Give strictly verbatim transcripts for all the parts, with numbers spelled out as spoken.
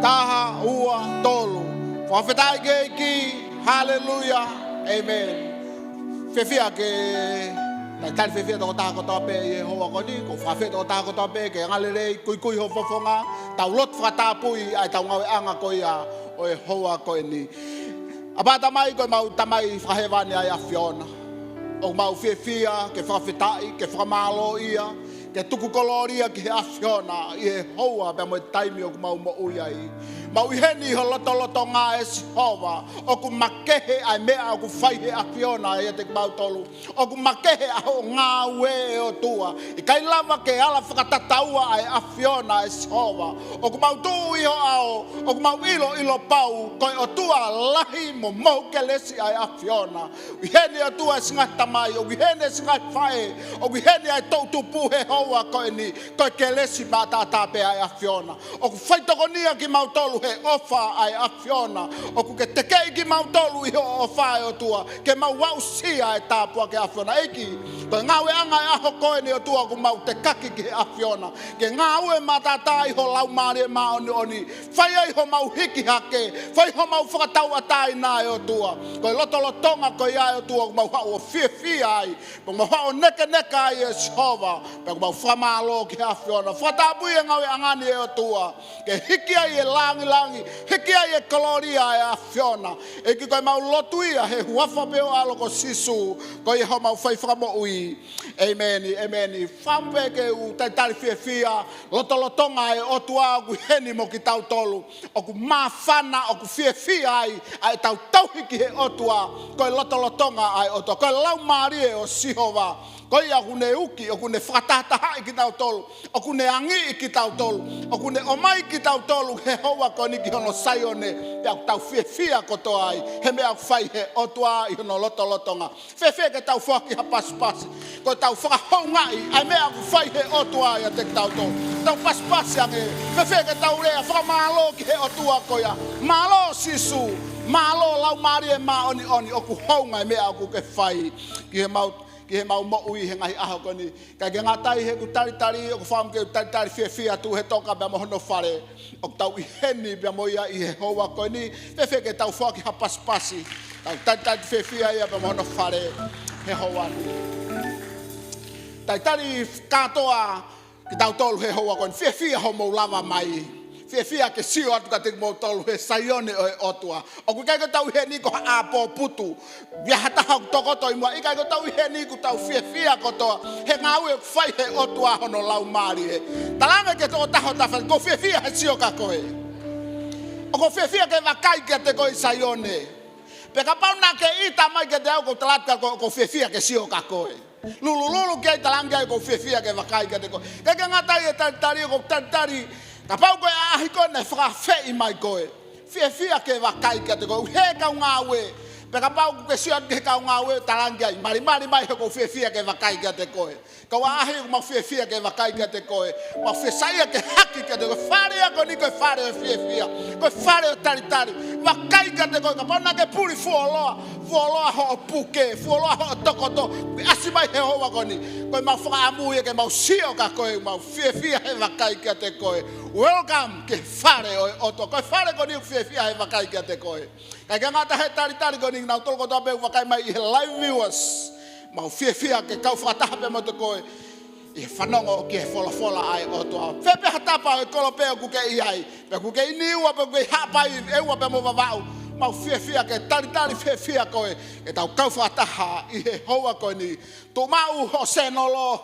Taha, ua, tolu. Fakafetaʻi ki he ʻEiki. Haleluia. ʻĒmeni. Fiefia ke, talitali fiefia tokotaha kotoa pē ʻi he houa ko eni, ʻoku ou fakaafeʻi tokotaha kotoa pē ke angalelei, kuikui ho fofonga, tau lotu fakatapui ʻa ʻetau ngāueʻanga ko ia ʻo e houa ko eni. ʻApā Tamai, ko ʻemau Tamai fakahēvani ʻa e ʻAfiona. ʻOku mau fiefia ke fakafetaʻi, ke fakamālōʻia, ke tuku kolōlia ki he ʻAfiona ʻi he houa pea mo e taimi ʻoku mau moʻui ai. Mau ʻi heni ʻi ho lotolotonga ʻe Sihova, ʻoku makehe ʻa e meʻa ʻoku fai he ʻAfiona ʻiate kimautolu. ʻOku makehe ʻa hoʻo ngāue ʻe ʻOtua. ʻIkai lava ke ala fakatataua ʻa e ʻAfiona ʻe Sihova. ʻOku mau tuʻu ʻi ho ʻao, ʻoku mau ʻiloʻilo pau, ko e ʻOtua lahi mo mohu kelesi ʻa e ʻAfiona. ʻI heni ʻOtua e siʻi ngaahi tamai, ʻoku ʻi heni e siʻi ngaahi faʻē, ʻoku ʻi heni ʻa e toʻutupu he houa ko eni, ko e kelesi maʻataʻatā pē ʻa e ʻAfiona. ʻOku faitokonia kimautolu he ʻofa ʻa e ʻAfiona. ʻOku ke tekeʻi kimautolu ʻi hoʻo ʻofa ʻe ʻOtua, ke mau aʻusia e tāpuaki ʻa e ʻAfiona. ʻEiki, ko e ngāueʻanga ʻa e ʻaho ko eni ʻOtua ʻoku mau tekaki ki he ʻAfiona. Ke ngāue maʻataʻatā ʻi ho Laumālie Māʻoniʻoni. Fai ai homau hiki hake, fai homau fakatauʻatāina ʻe ʻOtua. Ko e lotolotonga ko ia ʻe ʻOtua, ʻoku mau haʻu ʻo fiefia ai, pea mau haʻu ʻo nekeneka ai ʻe Sihova, pea mau fakamālō ki he ʻAfiona. Fakatapui e ngāueʻanga ni ʻe ʻOtua, ke hiki ai e langilangi, hiki ai e kolōlia ʻa e ʻAfiona. ʻEiki, ko ʻemau lotu ia he huafa pē ʻo ho ʻAlo ko Sīsū, ko ia homau fai fakamoʻui. ʻĒmeni, ʻēmeni. Fakaʻamu pē ke u talitali fiefia, lotolotonga ʻa e ʻOtua ʻoku ʻi heni mo kitautolu. ʻOku māfana, ʻoku fiefia ai ʻa ʻetau tauhi ki he ʻOtua, ko e lotolotonga ʻa e ʻOtua, ko e Laumālie ʻo Sihova. Ko ia ʻoku ne uki, ʻoku ne fakatahatahaʻi kitautolu, ʻoku ne angiʻi kitautolu, ʻoku ne ʻomai kitautolu he houa ko eni ki hono Saione, pea ʻoku tau fiefia kotoa ai he meʻa ʻoku fai he ʻOtua ʻi hono lotolotonga. Fiefia ke tau foaki ha pasipasi. Ko ʻetau fakahoungaʻi ʻa e meʻa ʻoku fai he ʻOtua ʻiate kitautolu. Tau pasipasi ange. Fiefia ke tau lea fakamālō ki he ʻOtua ko ia. Mālō Sīsū. Mālō Laumālie Māʻoniʻoni, ʻoku hounga e meʻa ʻoku ke fai ki heʻemau, ki heʻemau moʻui he ngaahi ʻaho ko eni. ʻIkai ke ngata ai heʻeku talitali, ʻoku ou fakaʻamu ke u talitali fiefia atu he toka pea mo hono fale. ʻOku tau ʻi heni pea mo ia ʻi he houa ko eni, fiefia ke tau foaki ha pasipasi. Tau talitali fiefia ia pea mo hono fale he houa ni. Talitali kātoa kitautolu he houa ko eni, fiefia hoʻomou lava mai. Fiefia ke sio atu kiate kimoutolu he Saione ʻo e ʻOtua. ʻOku ʻikai ke tau ʻi heni ko ha ʻapō putu, ʻi ha taha ʻoku tokoto ʻi muʻa, ʻikai ke tau ʻi heni, ʻoku tau fiefia kotoa he ngāue ʻoku fai he ʻOtua hono Laumālie. Talaange ki he tokotaha ʻo tafa, ʻoku ou fiefia he sio kia koe. ʻOku ou fiefia ke vakai kiate koe ʻi Saione. Pea kapau naʻa ke ʻita mai kiate au, ʻoku ou tala atu kia koe, ʻoku ou fiefia ke sio kia koe. Lulululu ki ai, talaange ki ai, ʻoku ou fiefia ke vakai kiate koe. ʻIkai ke ngata ai e talitali, ʻoku ou talitali, kapau ko e ʻaʻahi ko ē naʻe fakaafeʻi mai koe, fiefia ke vakai kiate koe. ʻOku ʻi he kau ngāue, pea kapau ʻoku ke sio atu ki he kau ngāue, talaange ki ai, malimali mai he ʻoku ou fiefia ke vakai kiate koe. Kau ʻaʻahi, ʻoku mau fiefia ke vakai kiate koe. Mau fiefia ke haki kiate koe. Fale ia ko eni ko e fale ʻo e fiefia. Ko e fale ʻo e talitali. Vakai kiate koe. Kapau naʻa ke puli fuoloa, fuoloa hoʻo puke, fuoloa hoʻo tokoto, ke ʻasi mai he houa ko eni. Ko ʻemau fakaʻamu ia ke mau sio kia koe, mau fiefia he vakai kiate koe. Welcome ki he fale ʻo e ʻOtua. Ko e fale ko eni ʻoku fiefia he vakai kiate koe. ʻIkai ke ngata he talitali ko eni, kinautolu kotoa pē ʻoku vakai mai ʻi he live viewers. Mau fiefia ke kau fakataha pē mo koe ʻi he fanongo ki he folofola ʻa e ʻOtua. Fē pē ha tapa ʻo e kolope ʻoku ke ʻi ai, pe ʻoku ke ʻi Niua, pe ʻoku ke ʻi Haʻapai, ʻEua pea mo Vavaʻu, mau fiefia ke talitali fiefia koe, ke tau kau fakataha ʻi he houa ko eni. Tuʻu maʻu hoʻo sēnolo,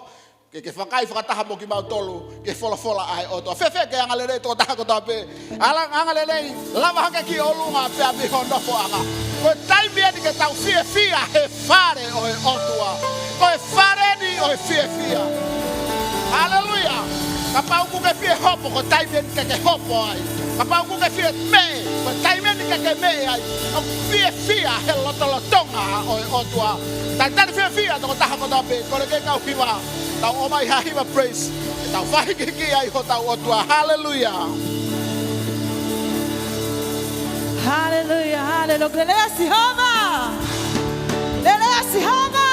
ke ke vakai fakataha mo kimautolu ki he folofola ʻa e ʻOtua. Fēfē ke angalelei tokotaha kotoa pē? Ala angalelei, lava hake ki ʻolunga pea mei ho nofoʻanga. Ko e taimi eni ke tau fiefia he fale ʻo e ʻOtua. Ko e fale eni ʻo e fiefia. Haleluia. Kapau ʻoku ke fie hopo, ko e taimi eni ke ke hopo ai. Kapau ʻoku ke fie meʻe, ko e taimi eni ke ke meʻe ai. ʻOku fiefia he lotolotonga ʻo e ʻOtua. Talitali fiefia tokotaha kotoa pē, kole ke kau hiva. Tau ʻomai ha hiva praise. Tau fakahikihiki ai hotau ʻOtua. Haleluia. Haleluia, haleluia. Lelei ʻa Sihova. Lelei ʻa Sihova.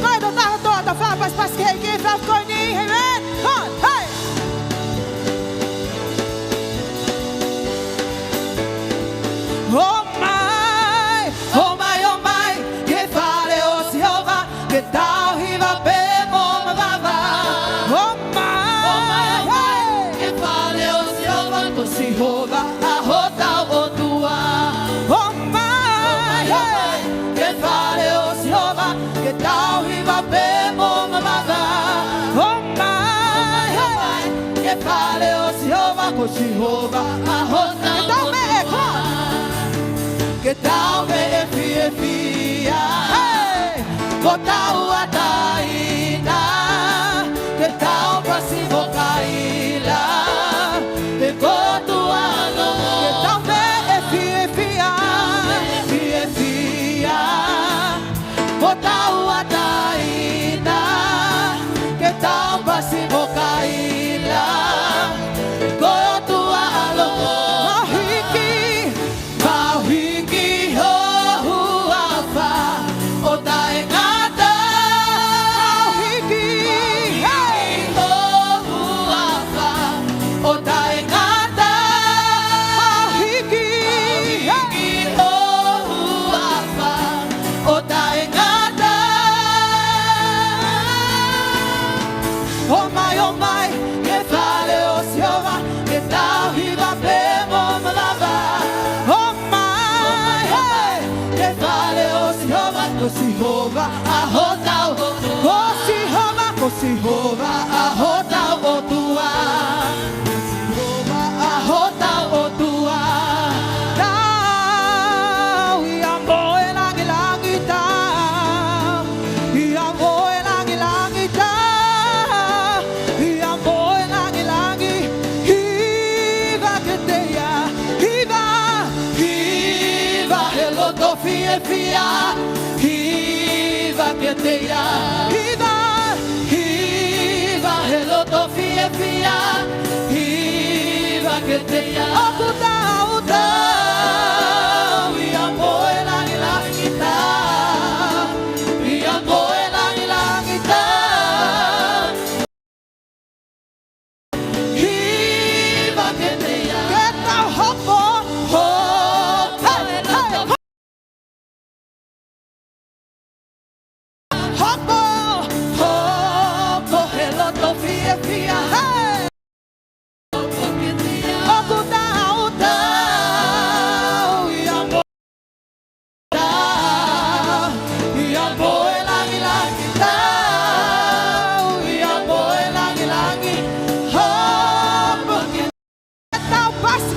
Ko e tokotaha kotoa, tau fakapasipasi ki he ʻEiki he ʻaho ko eni. Amen. Come on. Hey. Ko Sihova ʻa hotau ʻOtua. ʻOmai, ʻomai, ʻomai ki he fale ʻo Sihova, ke tau hiva pē mo mamafa. ʻOmai, ʻomai, ʻomai ki he fale ʻo Sihova, ko Sihova ʻa hotau ʻOtua. Ke tau meʻe koa. Ke tau meʻe fiefia. Hey! Ko hotau ʻAtaina, ke tau pasi mo kaila, he ko e ʻOtua ʻaloʻofa. Ke tau meʻe fiefia, fiefia. Ko hotau ʻAtaina, ke tau pasi mo kaila, he ko e ʻOtua ʻaloʻofa. Mau hiki, mau hiki ho huafa ʻo taʻengata. Mau hiki, mau hiki ho huafa ʻo taʻengata. Mau hiki, mau hiki ho huafa ʻo taʻengata. ʻOmai, ʻomai ki he fale ʻo Sihova, ke tau hiva pē mo mamafa. ʻOmai, ʻomai, ʻomai ki he fale ʻo Sihova, ko Sihova ʻa hotau ʻOtua. Ko Sihova, ko Sihova ʻa hotau ʻOtua. Ko Sihova ʻa hotau ʻOtua. Tau ia mo e langilangi tau. Ia mo e langilangi tau. Ia mo e langilangi. Hiva kiate ia. Hiva. Hiva he loto fiefia. Hiva kiate ia. Hiva. Hiva he loto fiefia. Hiva kiate ia. ʻOku tau, tau ia mo e langilangi tau. Ia mo e langilangi tau. Hiva kiate ia. Ke tau hopo, hopo, hey, hey. Hopo, hopo he loto fiefia, hey. ʻOku tau, tau ia mo, tau ia mo e langilangi tau, ia mo e langilangi. Hopo ke tau pasi.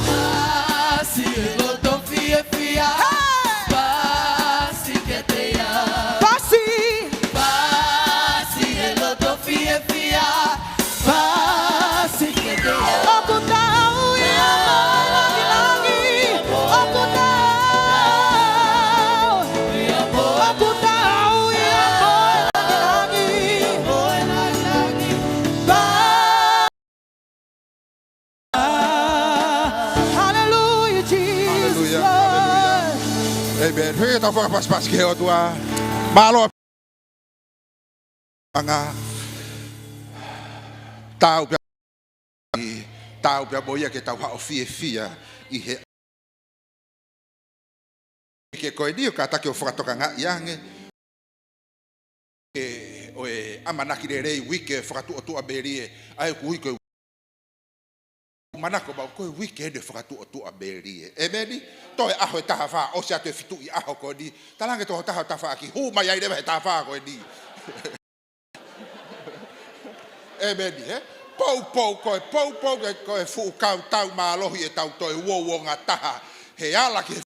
Pasi he loto fiefia. Hey! Pasi kiate ia. Pasi. Pasi he loto fiefia. Pasi kiate ia. ʻOku tau ia mo e langilangi. ʻOku tau. ʻOku tau ia mo e langilangi. Pasi. Hallelujah, Jesus. Hallelujah, hallelujah. Amen. Hei, tau fakapasipasi ki he ʻOtua. Mālō. Anga. Tau pē, tau pē mo ia ke tau haʻu ʻo fiefia ʻi he uike ko eni ʻo kātaki ʻo fakatokangaʻi ange. Ke ʻo e ʻamanaki lelei uike fakatuʻotuʻa melie, ʻa e ʻoku ui ko e manako mau ko e uike eni fakatuʻotuʻa melie. ʻEmeni? Toe ʻaho ʻe taha fā, ʻosi atu e fitu ʻi he ʻaho ko eni. Talaange ki ho taha ʻo tafaʻaki, hū mai ai leva he taha fā ko eni. ʻEmeni, he? Poupou, ko e poupou, ko e, ko e fuʻu kautau mālohi ʻetau toe uouongataha. He ala ki he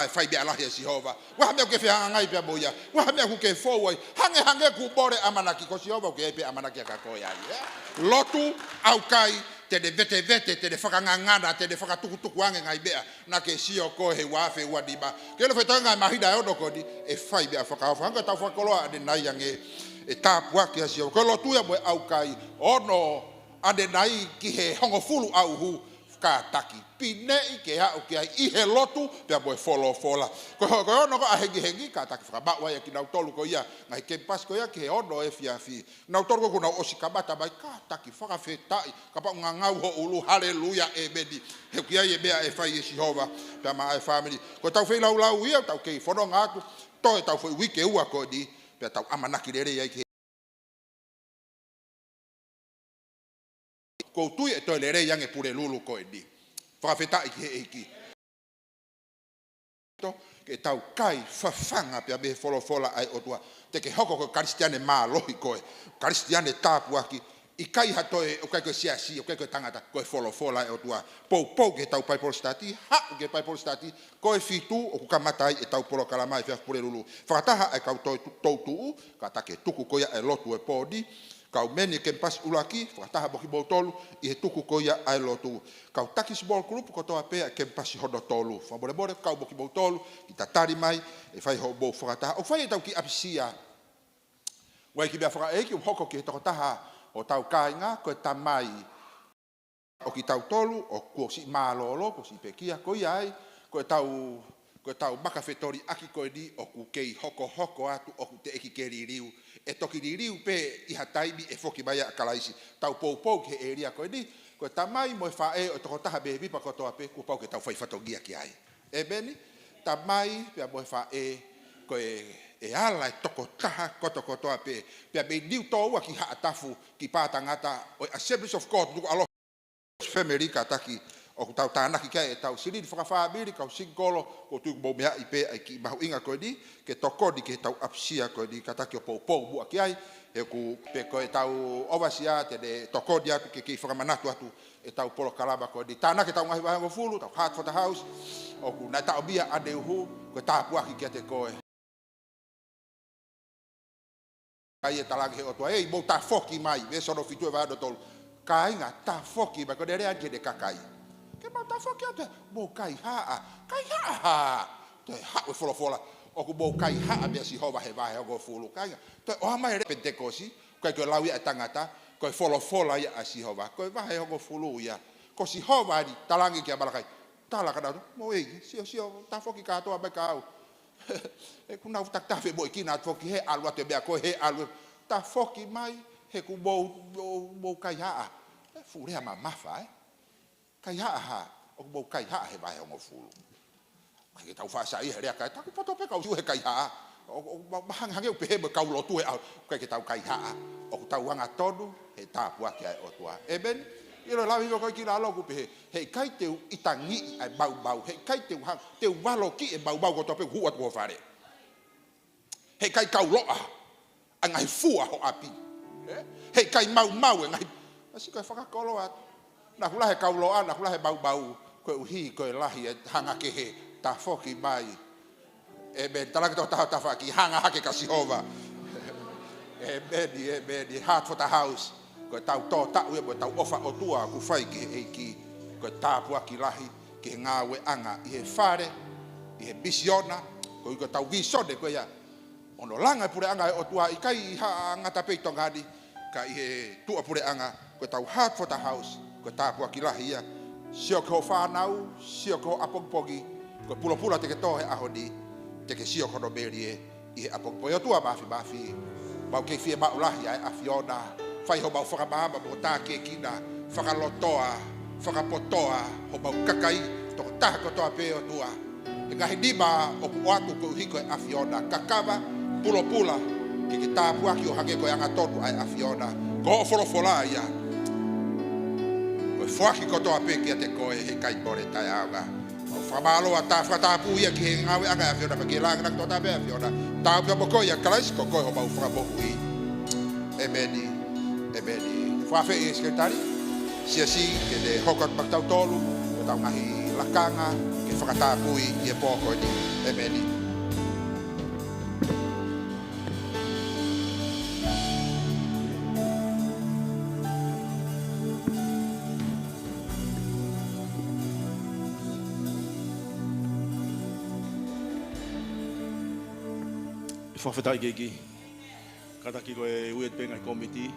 ʻe fai meʻa lahi ʻa Sihova. ʻOku ʻi ai ha meʻa ʻoku ke fehangahangai pea mo ia. ʻOku ʻi ai ha meʻa ʻoku ke fou ai. Hangehangē kuo mole ʻamanaki, ko Sihova ʻoku ʻi ai pē ʻamanaki ʻa ka ko e ai, ē? Lotu, ʻaukai, te ne vetevete, te ne fakangangana, te ne fakatukutuku ange ngaahi meʻa naʻa ke sio ko ē he ua afe ua nima. Ke lo fetanga e māhina ʻe ono ko eni, ʻe fai meʻa fakaofo. Hangē ko ʻetau fakakoloa ʻanenai ange, ʻe tāpuaki ʻa Sihova. Ko e lotu ia mo e ʻaukai, ono ʻanenai ki he hongofulu ʻauhu, kātaki pineʻi ke aʻu ki ai ʻi he lotu pea mo e folofola. Ko e ho-, ko e ono ko ē ʻa e hengihengi, kātaki fakamaʻu ai ʻa kinautolu ko ia ngaahi kemipasi ko ia ki he ono efiafi. Nautolu ko ē kuo nau ʻosi kamata mai, kātaki fakafetaʻi, kapau ʻoku ngangau ho ʻulu, haleluia, ʻēmeni. He ʻoku ʻi ai e meʻa ʻe fai ʻe Sihova pea maʻa e fāmili. Ko ʻetau feilaulau ia, tau kei fononga atu, toe ʻetau foʻi uike ua ko eni, pea tau ʻamanaki lelei ai ki he ʻOku ou tui ʻe toe lelei ange Pulelulu ko eni. Fakafetaʻi ki he ʻEiki. Ke tau kai fafanga pea mei he folofola ʻa e ʻOtua. Te ke hoko ko e Kalisitiane mālohi koe. Kalisitiane tāpuaki. ʻIkai ha toe, ʻoku ʻikai ko e siasi, ʻoku ʻikai ko e tangata, ko e folofola ʻa e ʻOtua. Poupou ki heʻetau Bible study, haʻu ki he Bible study, ko e fitu ʻoku kamata ai ʻetau polokalama ʻi he efiafi Pulelulu. Fakataha ʻa e kau tau-, tau tuʻu, kātaki e tuku ko ia ʻa e lotu ʻo e pō ni, kau mei he kemipasi ʻuluaki, fakataha mo kimoutolu ʻi he tuku ko ia ʻa e lotu. Kau taki small group kotoa pē ʻa e kemipasi hono tolu. Fakamolemole kau mo kimoutolu, kiʻi tatali mai, ʻe fai hoʻomou fakataha. ʻOku fai ʻetau kiʻi ʻapisia. ʻOku ʻi ai e kiʻi meʻa fakaʻeiki ʻoku hoko ki he tokotaha ʻo hotau kāinga, ko e tamai ʻo kitautolu, ʻoku siʻi mālōlō, kuo siʻi pekia, ko ia ai, ko ʻetau, ko ʻetau makafetoliʻaki ko eni ʻoku kei hokohoko atu, ʻoku teʻeki ke liliu, ʻe toki liliu pē ʻi ha taimi ʻe foki mai ai ʻa Kalaisi. Tau poupou ki he ʻēlia ko eni, ko e tamai mo e faʻē ʻo e tokotaha mei he vipa kotoa pē, kuo pau ke tau fai fatongia ki ai. ʻĒmeni. Tamai pea mo e faʻē, ko e, ʻe ala e tokotaha kotokotoa pē, pea mei Niutōua ki Haʻatafu, ki Pātangata, ʻo e Assemblies of God, Nukuʻalofa family kātaki, ʻoku tau tānaki ki ai ʻetau silini fakafāmili, kau singikolo, ʻoku ou tui ʻoku mou meaʻi pē ʻa e kiʻi mahuʻinga ko eni, ke tokoni ki heʻetau ʻapisia ko eni, kātaki ʻo poupou muʻa ki ai, he ʻoku pē ko ʻetau ʻovasia te ne tokoni atu ke kei fakamanatu atu ʻetau polokalama ko eni. Tānaki ʻetau ngaahi vahehongofulu, ʻetau Heart for the House, ʻoku naʻe taʻomia ʻaneuhu, ko e tāpuaki kiate koe. Kae talaange he ʻOtua, ʻei, mou tafoki mai, veesi hono fitu ʻo e vahe hono tolu. Kāinga, tafoki mai, ko ʻene lea ki heʻene kakai. Ke mau tafoki atu, mou kaihaʻa, kaihaʻa hā? Toe haʻu e folofola, ʻoku mou kaihaʻa meia Sihova he vahehongofulu. Kāinga, toe ʻohake mai e lea Penitekosi, ʻikai ko e lau ia ʻa e tangata, ko e folofola ia ʻa Sihova, ko e vahehongofulu ia. Ko Sihova eni, talaange kia Malakai, tala kia nautolu, mou ʻei, sio, sio, tafoki kātoa mai kia au. ʻOku nau takitaha femoʻuekina atu foki he ʻalu atu e meʻa ko ē he ʻalu. Tafoki mai, he ʻoku mou, mou, mou kaihaʻa. ʻE fuʻu lea mamafa, ē? Kaihaʻa hā? ʻOku mou kaihaʻa he vahehongofulu. ʻIkai ke tau faʻa saiʻia he lea kai, taku poto pē kau sio he kaihaʻa. ʻO, ʻo, ma, ma hangehangē ʻoku pehē mo e kau lotu he ʻaho, ʻikai ke tau kaihaʻa. ʻOku tau angatonu he tāpuaki ʻa e ʻOtua. ʻĒmeni. ʻIlo e lave hifo ko ē ki lalo ʻoku pehē, heʻikai te u ʻitangiʻi ʻa e maumau, heʻikai te u ha-, te u valokiʻi e maumau kotoa pē ʻoku hū atu ki ho fale. Heʻikai kauloʻa ʻa e ngaahi fua ho ʻapi. Ē? Heʻikai maumau e ngaahi, ʻasi ko e fakakoloa atu. Naʻa ku lahi e kauloʻa, naʻa ku lahi e maumau, koeʻuhi ko e lahi e hanga kehe, tafoki mai. ʻĒmeni. Talaange ki ho tokotaha ho tafaʻaki, hanga hake kia Sihova. ʻĒmeni, ʻēmeni. Heart for the house. Ko ʻetau tō taʻu ia mo ʻetau ʻofa ʻOtua ʻoku fai ki he ʻEiki. Ko e tāpuaki lahi ki he ngāueʻanga ʻi he fale, ʻi he misiona, koeʻuhi ko ʻetau vīsone ko ia. Hono langa e puleʻanga ʻo e ʻOtua ʻikai ʻi Haʻa Ngata pē ʻi Tonga ni, ka ʻi he tuʻa puleʻanga, ko ʻetau Heart for the House, ko e tāpuaki lahi ia. Sio ki ho fānau, sio ki ho ʻapongipongi, ko e pulopula te ke tō he ʻaho ni, te ke sio ki hono melie ʻi he ʻapongipongi. ʻOtua Māfimafi, mau kei fiemaʻu lahi ʻa e ʻAfiona, fai homau fakamaama mo tākiekina, fakalotoa, fakapotoa homau kakai, tokotaha kotoa pē ʻOtua. He ngaahi nima ʻoku ʻoatu koeʻuhi ko e ʻAfiona, kakava, pulopula, ke ke tāpuaki ʻo hangē ko e angatonu ʻa e ʻAfiona. Ko hoʻo folofola ia. Ko e foaki kotoa pē kiate koe heʻikai mole taʻeʻaonga. Mau fakamālō ʻa e fakatapu ia ki he ngāueʻanga ʻa e ʻAfiona pea ke lāngilangiʻia kotoa pē ʻa e ʻAfiona. Tāpuaki mo koe ʻia Kalaisi ko koe homau Fakamoʻui. ʻĒmeni. ʻĒmeni. Fakaafeʻi e sekelitali, siasi, ke ne hoko atu maʻa kitautolu, ko ʻetau ngaahi lakanga, ke fakatapui ʻi he pō ko eni. ʻĒmeni. Fakafetaʻi ki he ʻEiki. Kātaki ko e ui atu pē ngaahi kōmiti,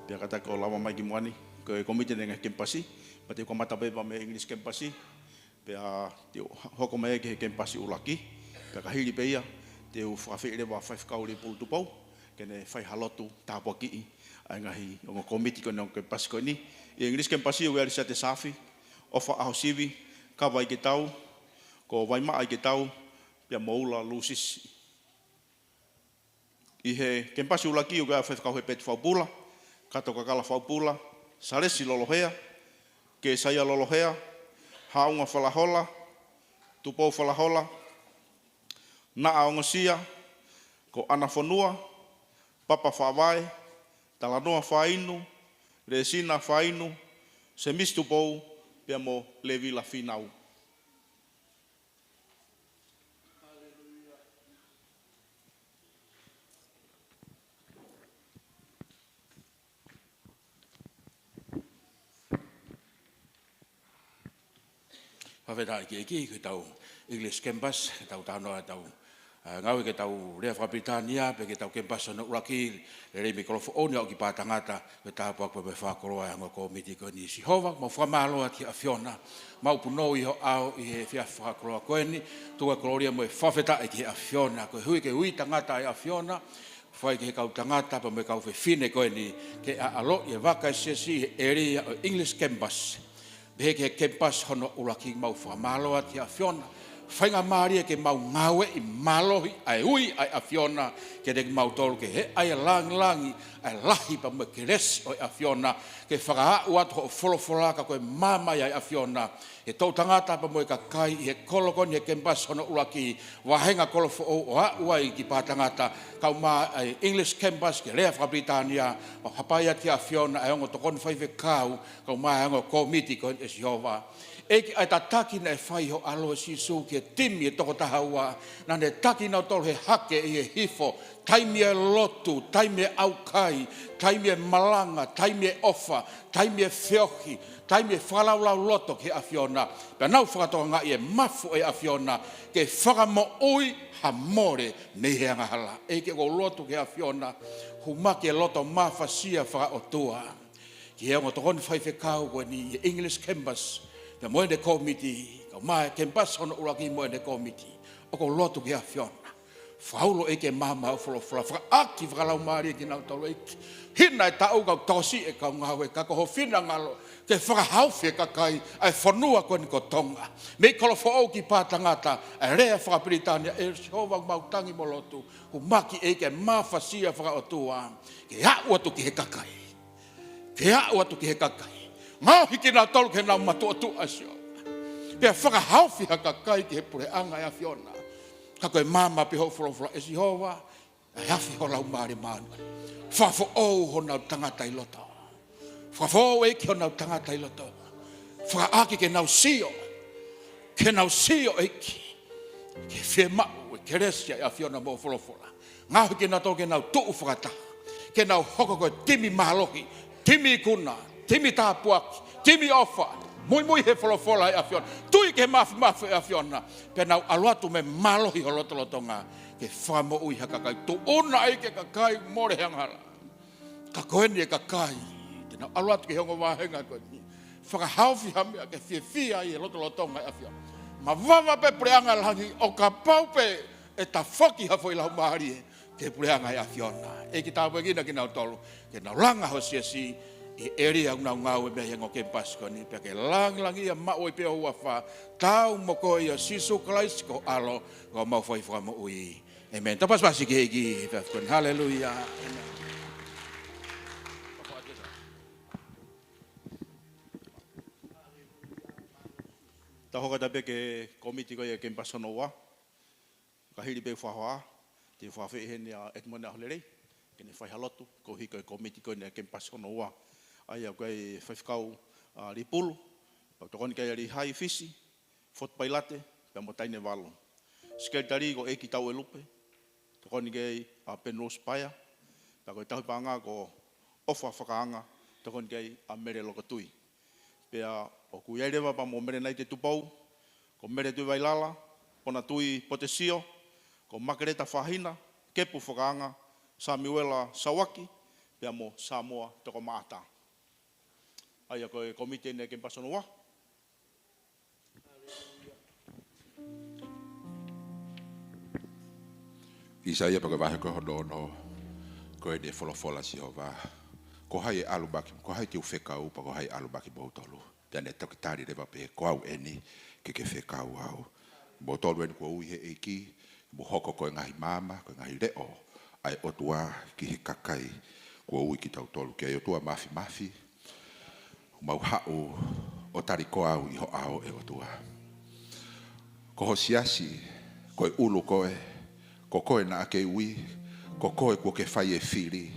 pea kātaki ʻo lava mai ki muʻa ni, ko e kōmiti ʻo e ngaahi kemipasi, pea te u kamata pē mei he English kemipasi, pea te u hoko mai ki he kemipasi ʻuluaki, pea ka hili pē ia, te u fakaafeʻi leva Faifekau Lipulu Tupou, ke ne fai ha lotu tāpuakiʻi ʻa e ngaahi ongo kōmiti ko eni ʻo e kemipasi ko eni. ʻI he English kemipasi ʻoku ʻi ai ʻa Lisiate Saafi, ʻOfa ʻAhosivi, Kava Iketau, ko Vaimaʻa Iketau, pea mo Ula Lusisi. ʻI he kemipasi ʻuluaki ʻoku ʻi ai ʻa Faifekau Hepeti Faupula, Kato Kakala Faupula, Salesi Lolohea, Kēsaia Lolohea, Haʻunga Falahola, Tupou Falahola, Naʻa Ongosia, ko ʻAna Fonua, Papa Faʻavae, Talanoa Fainu, Lēsina Fainu, Semisi Tupou, pea mo Levila Finau. Fakafetaʻi ki he ʻEiki, ki heʻetau English Campus, ke tau talanoa ʻetau, ā, ngāue ki heʻetau lea fakapilitānia, pea ki heʻetau campus hono ʻuluaki, lelei mei Kolofoʻou ni ʻo aʻu ki Pātangata, ko e tāpuaki pea mo e fakakoloa ʻa e ongo kōmiti ko eni. Sihova, mau fakamālō atu ki he ʻAfiona, mau punou ʻi ho ʻao ʻi he efiafi fakakoloa ko eni, tuku e kolōlia mo e fakafetaʻi ki he ʻAfiona, koeʻuhi ko e ui tangata ʻa e ʻAfiona, fai ki he kau tangata pea mo e kau fefine ko eni, ke ʻaʻaloʻi e vaka ʻo e siasi ʻi he ʻēlia ʻo e English Campus. Pehē ki he campus hono ʻuluaki, mau fakamālō atu ki he ʻAfiona. Faingamālie ke mau ngāueʻi mālohi ʻa e ui ʻa e ʻAfiona, kiate kimautolu ke hā ʻa e langilangi, ʻa e lahi pea mo e kelesi ʻo e ʻAfiona, ke fakaaʻu atu hoʻo folofola ka ko e maama ia ʻa e ʻAfiona, he toʻutangata pea mo e kakai ʻi he kolo ko eni he campus hono ʻuluaki, vāhenga Kolofoʻou ʻo aʻu ai ki Pātangata, kaeʻumaʻā ʻa e English Campus ki he lea fakapilitānia, ʻo hapai atu ki he ʻAfiona ʻa e ongo tokoni faifekau, kaeʻumaʻā ʻa e ongo kōmiti ko eni ʻe Sihova. ʻEiki, ʻa e tataki naʻe fai ʻe ho ʻAlo ʻo Sīsū ki he timi ʻe toko taha ua, naʻa ne taki kinautolu he hake ʻi he hifo, taimi ʻo e lotu, taimi ʻo e ʻaukai, taimi ʻo e malanga, taimi ʻo e ʻofa, taimi ʻo e feohi, taimi ʻo e fakalaulauloto ki he ʻAfiona. Pea nau fakatokangaʻi e mafu ʻo e ʻAfiona, ke fakamoʻui ha mole mei he angahala. ʻEiki, ʻoku ou lotu ki he ʻAfiona, hū mai ki he loto mafasia fakaʻotua ki he ongo tokoni faifekau ko eni ʻi he English Campus, pea mo ʻene kōmiti, kaeʻumaʻā e campus hono ʻuluaki mo ʻene kōmiti. ʻOku ou lotu ki he ʻAfiona, fakaulo ʻEiki e maama hoʻo folofola, fakaʻaki fakalaumālie kinautolu ʻEiki. Hina e taʻu kau tokosiʻi e kau ngāue, ka ko ho finangalo ke fakahaofi e kakai ʻa e fonua ko eni ko Tonga. Mei Kolofoʻou ki Pātangata, ʻa e lea fakapilitānia, ʻe Sihova, mau tangi mo lotu, hū mai ʻEiki e mafasia fakaʻotua, ke aʻu atu ki he kakai. Ke aʻu atu ki he kakai. Ngaohi kinautolu ke nau matuʻotuʻa, Sihova. Pea fakahaofi ha kakai ki he puleʻanga ʻo e ʻAfiona. Ka ko e maama pē hoʻo folofola, ʻe Sihova, ʻa e afi ho Laumālie Māʻoniʻoni. Fakafoʻou honau tangata ʻi loto. Fakafoʻou ʻEiki honau tangata ʻi loto. Fakaʻaki ke nau sio. Ke nau sio ʻEiki ki he fiemaʻu ʻo e kelesi ʻa e ʻAfiona mo hoʻo folofola. Ngaohi kinautolu ke nau tuʻu fakataha, ke nau hoko ko e timi mālohi, timi ikuna, timi tāpuaki, timi ʻofa, muimui he folofola ʻa e ʻAfiona, tui ki he māfimafi ʻa e ʻAfiona, pea nau ʻalu atu mo e mālohi ho lotolotonga ke fakamoʻui ha kakai. Tuʻuna ʻEiki e kakai mole he angahala. Ka ko eni e kakai te nau ʻalu atu ki he ongo vāhenga ko eni, fakahaofi ha meʻa ke fiefia ai e lotolotonga ʻo e ʻAfiona. Mavava pē puleʻanga langi, ʻo kapau pē ʻe tafoki ha foʻi laumālie ki he puleʻanga ʻo e ʻAfiona. ʻEiki, tāpuekina kinautolu, ke nau langa ho siasi ʻi he ʻēlia ʻoku nau ngāue mei ai he ongo kemipasi ko eni, pea ke langilangiʻia maʻu ai pē ho huafa. Tau mo koe ʻia Sīsū Kalaisi ko ho ʻAlo, ko homau Fai Fakamoʻui. ʻĒmeni. Tau pasipasi ki he ʻEiki he efiafi ko eni. Haleluia. ʻĒmeni. Tau hoko atu pē ki he kōmiti ko ia ʻo e kemipasi hono ua. Ka hili pē hoʻo fakahā, te u fakaafeʻi heni ʻa Edmond ʻAholelei ke ne fai ha lotu koeʻuhi ko e kōmiti ko eni ʻo e kemipasi hono ua. ʻA ia ko e faifekau, ā, Lipulu, pea tokoni ki ai ʻa Lihai Fisi, Fort Pailate, pea mo Tainevalu. Sekelitali ko ʻEiki Tauelupe, tokoni ki ai ʻa Penrose Paea, pea ko e tauhi paʻanga ko ʻOfa Fakaanga, tokoni ki ai ʻa Mele Lokotui. Pea ʻoku ʻi ai leva pea mo Mele Naite Tupou, ko Mele Tuʻivailala, Ponatui Potesio, ko Makeleta Fahina, Kepu Fakaanga, Samiuela Sauaki, pea mo Samoa Tokomaʻata. ʻA ia ko e kōmiti eni ʻo e kemipasi hono ua. ʻAisea pea ko e vahe ko hono ono, ko eni e folofola ʻa Sihova. Ko hai ʻe ʻalu mai ki, ko hai te u fekau, pea ko hai ʻe ʻalu mai kiate kimoutolu? Pea ne toki tali leva pē, ko au eni, ke ke fekau au. Moutolu eni kuo ui ʻe he ʻEiki, mou hoko ko e ngaahi maama, ko e ngaahi leʻo ʻa e ʻOtua ki he kakai kuo ui kitautolu ki ai. ʻOtua Māfimafi, Mau haʻu ʻo tali koe au ʻi ho ʻao, ʻe ʻOtua. Ko ho siasi, ko e ʻulu koe, ko koe naʻa ke ui, ko koe kuo ke fai e fili.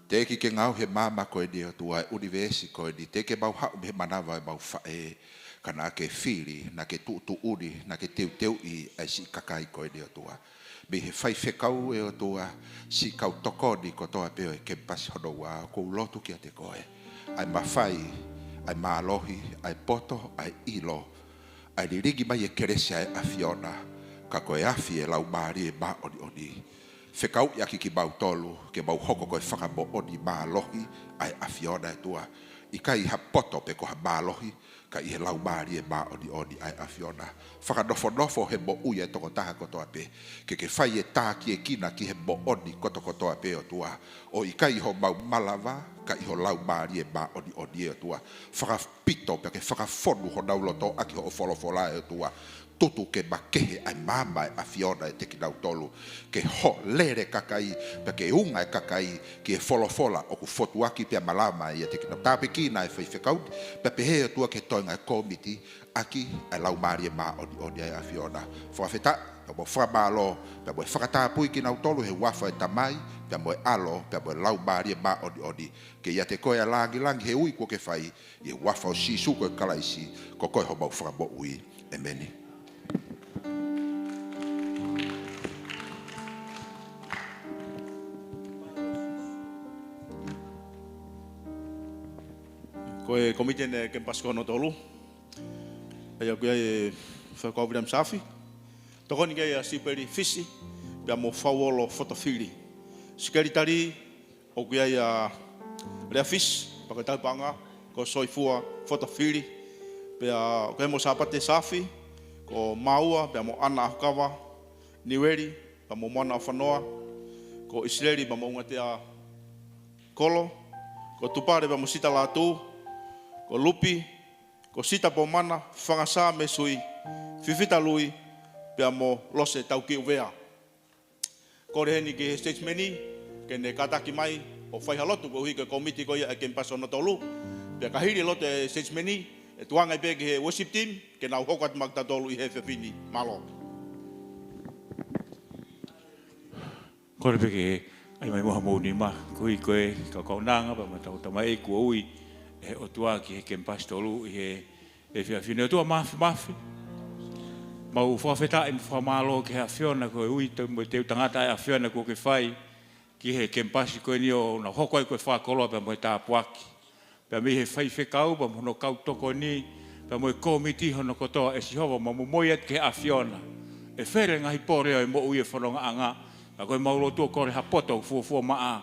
Teʻeki ke ngaohi e maama ko eni, ʻe ʻOtua, e ʻunivēsi ko eni, teʻeki ke mau haʻu mei he manava ʻemau faʻē, ka naʻa ke fili, naʻa ke tuʻutuʻuni, naʻa ke teuteuʻi ʻa e siʻi kakai ko eni, ʻe ʻOtua. Mei he faifekau, ʻe ʻOtua, siʻi kau tokoni kotoa pē ʻo e kemipasi hono ua, ʻoku ou lotu kiate koe. ʻA e mafai, ʻa e mālohi, ʻa e poto, ʻa e ʻilo, ʻa e lilingi mai e kelesi ʻa e ʻAfiona, ka ko e afi e Laumālie Māʻoniʻoni. Fekauʻi ʻaki kimautolu, ke mau hoko ko e fakamoʻoni mālohi ʻa e ʻAfiona, ʻe ʻOtua. ʻIkai ha poto pe ko ha mālohi, ka ʻi he Laumālie Māʻoniʻoni ʻa e ʻAfiona. Fakanofonofo he moʻui ʻa e tokotaha kotoa pē, ke ke fai e tākiekina ki he moʻoni kotokotoa pē, ʻe ʻOtua. ʻO ʻikai ʻi homau malava, ka ʻi ho Laumālie Māʻoniʻoni, ʻe ʻOtua. Fakapito pea ke fakafonu honau loto ʻaki hoʻo folofola, ʻe ʻOtua. Tutu ke makehe ʻa e maama ʻa e ʻAfiona ʻiate kinautolu, ke hōlele kakai, pea ke unga e kakai ki he folofola ʻoku fotuaki pea malama ʻiate kinautolu. Tāpuekina e faifekau, pea pehē, ʻe ʻOtua, ki he toenga e kōmiti, ʻaki ʻa e Laumālie Māʻoniʻoni ʻa e ʻAfiona. Fakafetaʻi, pea mo e fakamālō, pea mo e fakatapui kinautolu he huafa ʻo e Tamai, pea mo e ʻAlo, pea mo e Laumālie Māʻoniʻoni. Ke ʻiate koe ʻa e lāngilangi he ui kuo ke fai, ʻi he huafa ʻo Sīsū ko e Kalaisi, ko koe homau Fakamoʻui. ʻEmeni. Ko e kōmiti eni e kemipasi ko hono tolu. ʻA ia ʻoku ʻi ai e Faifekau Viliami Saafi. Tokoni ki ai ʻa Sipeli Fisi, pea mo Fauolo Fotofili. Sekelitali, ʻoku ʻi ai ʻa Lea Fisi, pea ko e tauhi paʻanga ko Soifua Fotofili. Pea ʻoku ʻi ai mo Sāpate Saafi, ko Maua, pea mo ʻAna ʻAhokava, Niueli, pea mo Moana ʻOfanoa, ko ʻIsileli, pea mo Ungatea Kolo, ko Tupale, pea mo Sita Lātū, ko Lupi, ko Sita Pomana, Fangasā Mesui, Fifita Lui, pea mo Lose Taukiʻuvea. Kole heni ki he siteitimeeni, ke ne kātaki mai ʻo fai ha lotu koeʻuhi ko e kōmiti ko ia e kemipasi hono tolu. Pea ka hili e lotu e siteitimeeni, ʻe tuku ange pē ki he worship team, ke nau hoko atu maʻa kitautolu ʻi he efiafi ni. Mālō. Kole pē ke ʻai mai muʻa homou nima, koeʻuhi ko e kau kaunanga, pea mo hotau tamaioʻeiki kuo ui ʻe he ʻOtua ki he kemipasi tolu ʻi he efiafi ni. ʻOtua Māfimafi, mau fakafetaʻi mo fakamālō ki he ʻAfiona koeʻuhi ko e teu mo e teu tangata ʻa e ʻAfiona kuo ke fai ki he kemipasi ko eni ʻo nau hoko ai ko e fakakoloa pea mo e tāpuaki. Pea mei he faifekau, pea mo hono kau tokoni, pea mo e kōmiti hono kotoa, ʻe Sihova, mau momoi atu ki he ʻAfiona. ʻE fele ngaahi pole ʻo e moʻui ʻo e fonongaʻanga, ka ko ʻemau lotu ʻoku kole ha poto fuofua maʻa,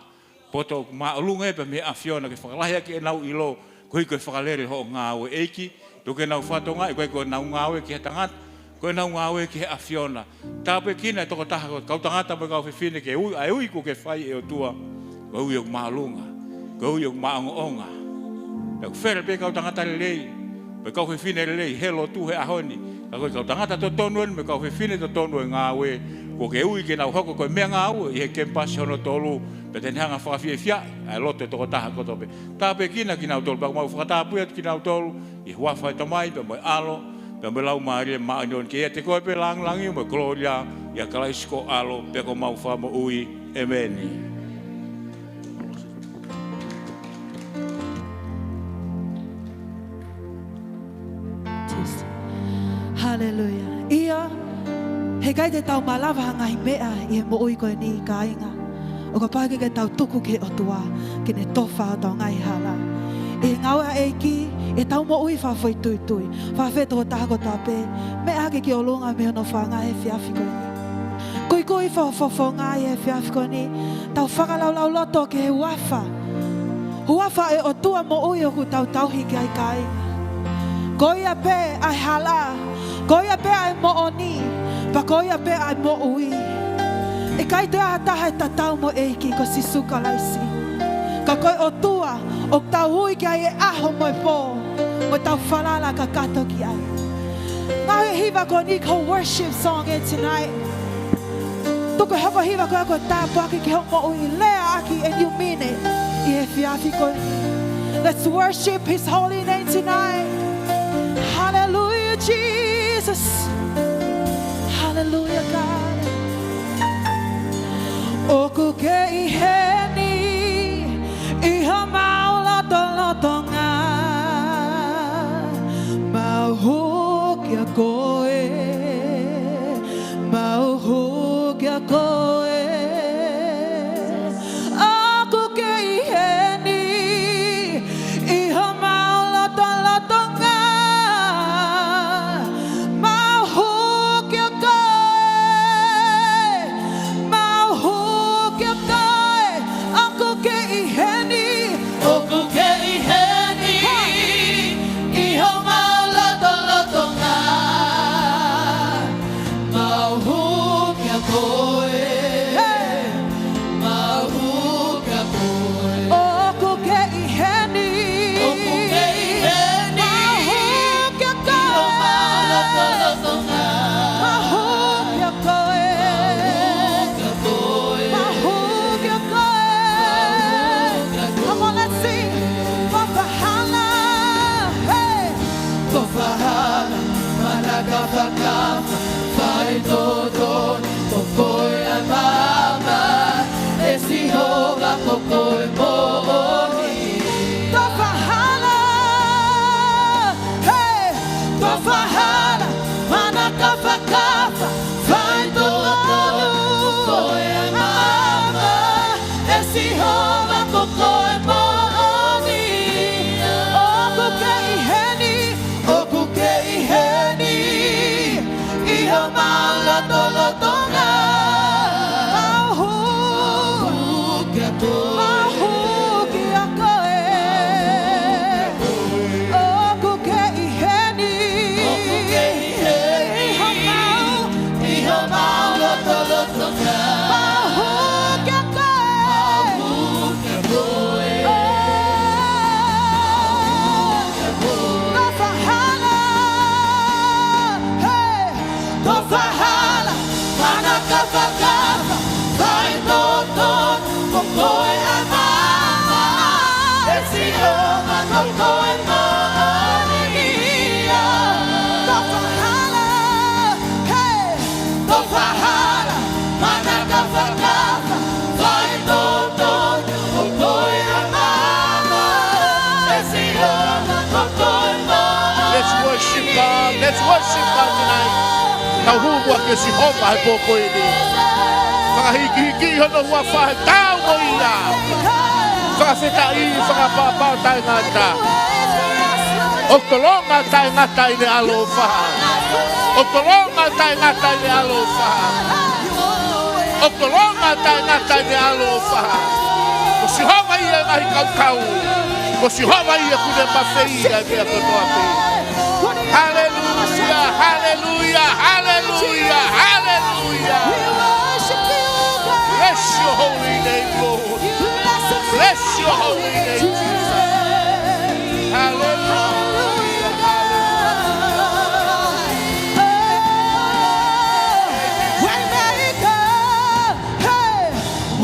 poto ʻoku māʻolunga pea mei he ʻAfiona ke fakalahi ʻaki ʻenau ʻilo, koeʻuhi ko e fakalele hoʻo ngāue, ʻEiki, tuku ke nau fakatokangaʻi ʻoku ʻikai ko ʻenau ngāue ki ha tangata, ko ʻenau ngāue ki he ʻAfiona. Tāpuekina e tokotaha ko e kau tangata mo e kau fefine ke ui, ʻa e ui kuo ke fai ʻe ʻOtua, ko e ui ʻoku māʻolunga, ko e ui ʻoku maʻongoʻonga. Pea ʻoku fele pē kau tangata lelei, mo e kau fefine lelei, he lotu he ʻaho ni. Ka ko e kau tangata totonu eni, mo e kau fefine totonu ʻo e ngāue, kuo ke ui ke nau hoko ko e meʻangāue ʻi he kemipasi hono tolu, pea te ne hanga ʻo fakafiefiaʻi ʻa e loto e tokotaha kotoa pē. Tāpuekina kinautolu, pea ʻoku mau fakatapui atu kinautolu, ʻi he huafa ʻo e Tamai, pea mo e ʻAlo, pea mo e Laumālie Māʻoniʻoni. Ke ʻiate koe pē e lāngilangi mo e kolōlia, ʻia Kalaisi ko ho ʻAlo, pea ko homau Fakamoʻui. ʻEmeni. Haleluia. ʻIo, heʻikai te tau malava ha ngaahi meʻa ʻi he moʻui ko eni, kāinga, ʻo kapau ʻikai ke tau tuku ki he ʻOtua ke ne tofa hotau ngaahi hala. ʻI he ngāue ʻa e ʻEiki, ʻi heʻetau moʻui fakafoʻituitui, fakafetaʻi, tokotaha kotoa pē, meʻa hake ki ʻolunga mei hono fofonga he efiafi ko eni. Kuikui fo-, fofonga ʻi he efiafi ko eni, tau fakalaulauloto ki he huafa. Huafa ʻo e ʻOtua moʻui ʻoku tau tauhi ki ai, kāinga. Ko ia pē ʻa e hala, ko ia pē ʻa e moʻoni, pea ko ia pē ʻa e moʻui. ʻIkai toe ʻi ai ha taha ʻe tatau mo e ʻEiki ko Sīsū Kalaisi. Ka ko e ʻOtua ʻoku tau ui ki ai he ʻaho mo e pō, mo ʻetau falala kakato ki ai. Ngaahi hiva ko eni ko e worship song ē tonight. Tuku e hoko hiva ko ē ko e tāpuaki ki hoʻo moʻui, lea ʻaki e niu mine ʻi he efiafi ko eni. Let's worship his holy name tonight. Hallelujah, Jesus. Hallelujah, God. ʻOku ke ʻi heni ʻi homau lotolotonga. Mau hū kiate koe. Mau hū kiate koe. ʻOku ke ʻi heni ʻi homau lotolotonga. Mau hū kiate koe. Mau hū kiate koe. ʻOku ke ʻi heni. ʻOku ke ʻi heni ʻi homau lotolotonga. Mau hū kiate koe. Mau hū kiate koe. ʻOku ke ʻi heni. ʻOku ke ʻi heni. Mau hū kiate koe. Mau hū kiate koe. Mau hū kiate koe. Come on, let's sing. Tofa hala. Hey. Tofa hala, manakafakafa, faitotonu, ko koe ʻa e maama, ʻe Sihova ko koe moʻoni. Tofa hala, hey, tofa hala, manakafakafa, faitotonu, ko koe ʻa e maama, ʻe Sihova ko koe moʻoni. ʻOku ke ʻi heni, ʻoku ke ʻi heni ʻi homau lotolotonga. Mau hū, mau hū kiate koe. ʻOku ke ʻi heni, ʻoku ke ʻi heni ʻi homau, ʻi homau lotolotonga. Mau hū kiate koe. Mau hū kiate koe. Tofa hala. Hey. Tofa hala, manakafakafa, faitotonu, ko koe ʻa e maama, ʻe Sihova ko koe moʻoni ia. Tofa hala, hey. Tofa hala, manakafakafa, faitotonu, ko koe ʻa e maama, ʻe Sihova ko koe moʻoni ia. Let's worship God. Let's worship God tonight. Tau hū muʻa kia Sihova he pō ko eni. Fakahīkihiki hono huafa he taumuʻa. Fakafetaʻi, fakapapau taʻengata. ʻOku tolonga taʻengata ʻene ʻaloʻofa. ʻOku tolonga taʻengata ʻene ʻaloʻofa. ʻOku tolonga taʻengata ʻene ʻaloʻofa. Ko Sihova ia ʻo e ngaahi kaukau. Ko Sihova ia ʻoku ne mafeia ʻa e meʻa kotoa pē. Haleluia, haleluia, haleluia, haleluia. Bless your holy name, Lord. Bless your holy name, Jesus. Hallelujah. Hallelujah. Waymaker, hey,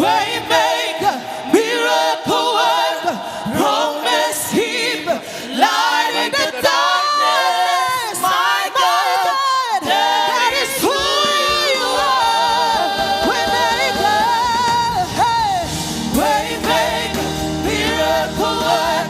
waymaker, miracle worker, promise keeper, light in the darkness, my God, that is who you are. Waymaker, hey, waymaker, miracle worker,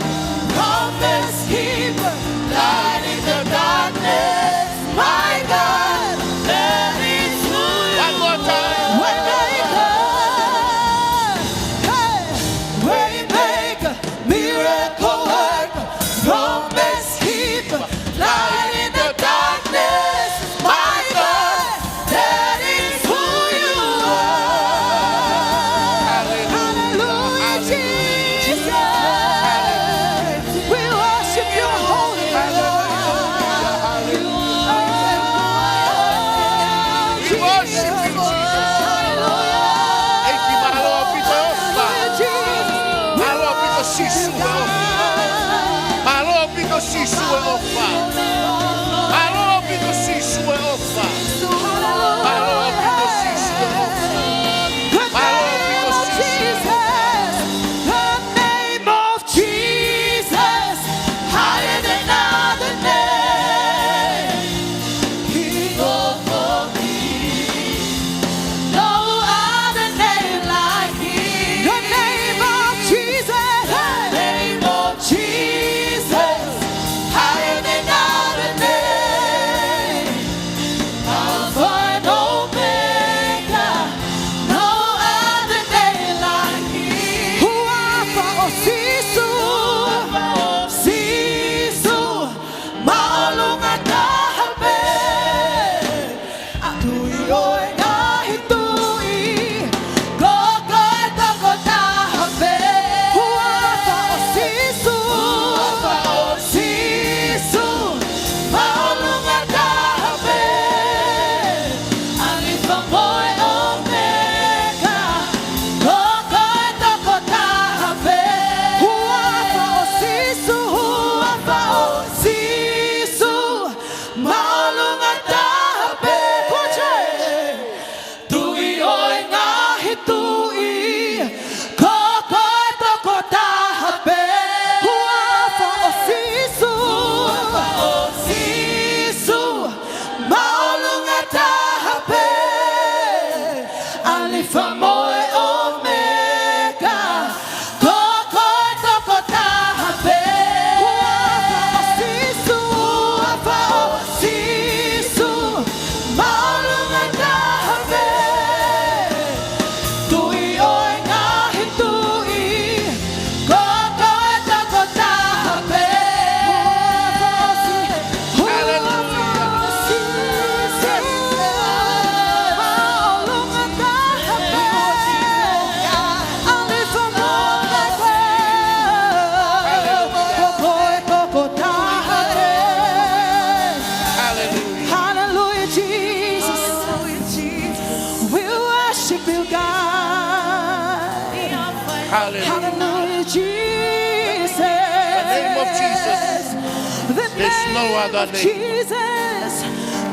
There's no other name. Jesus,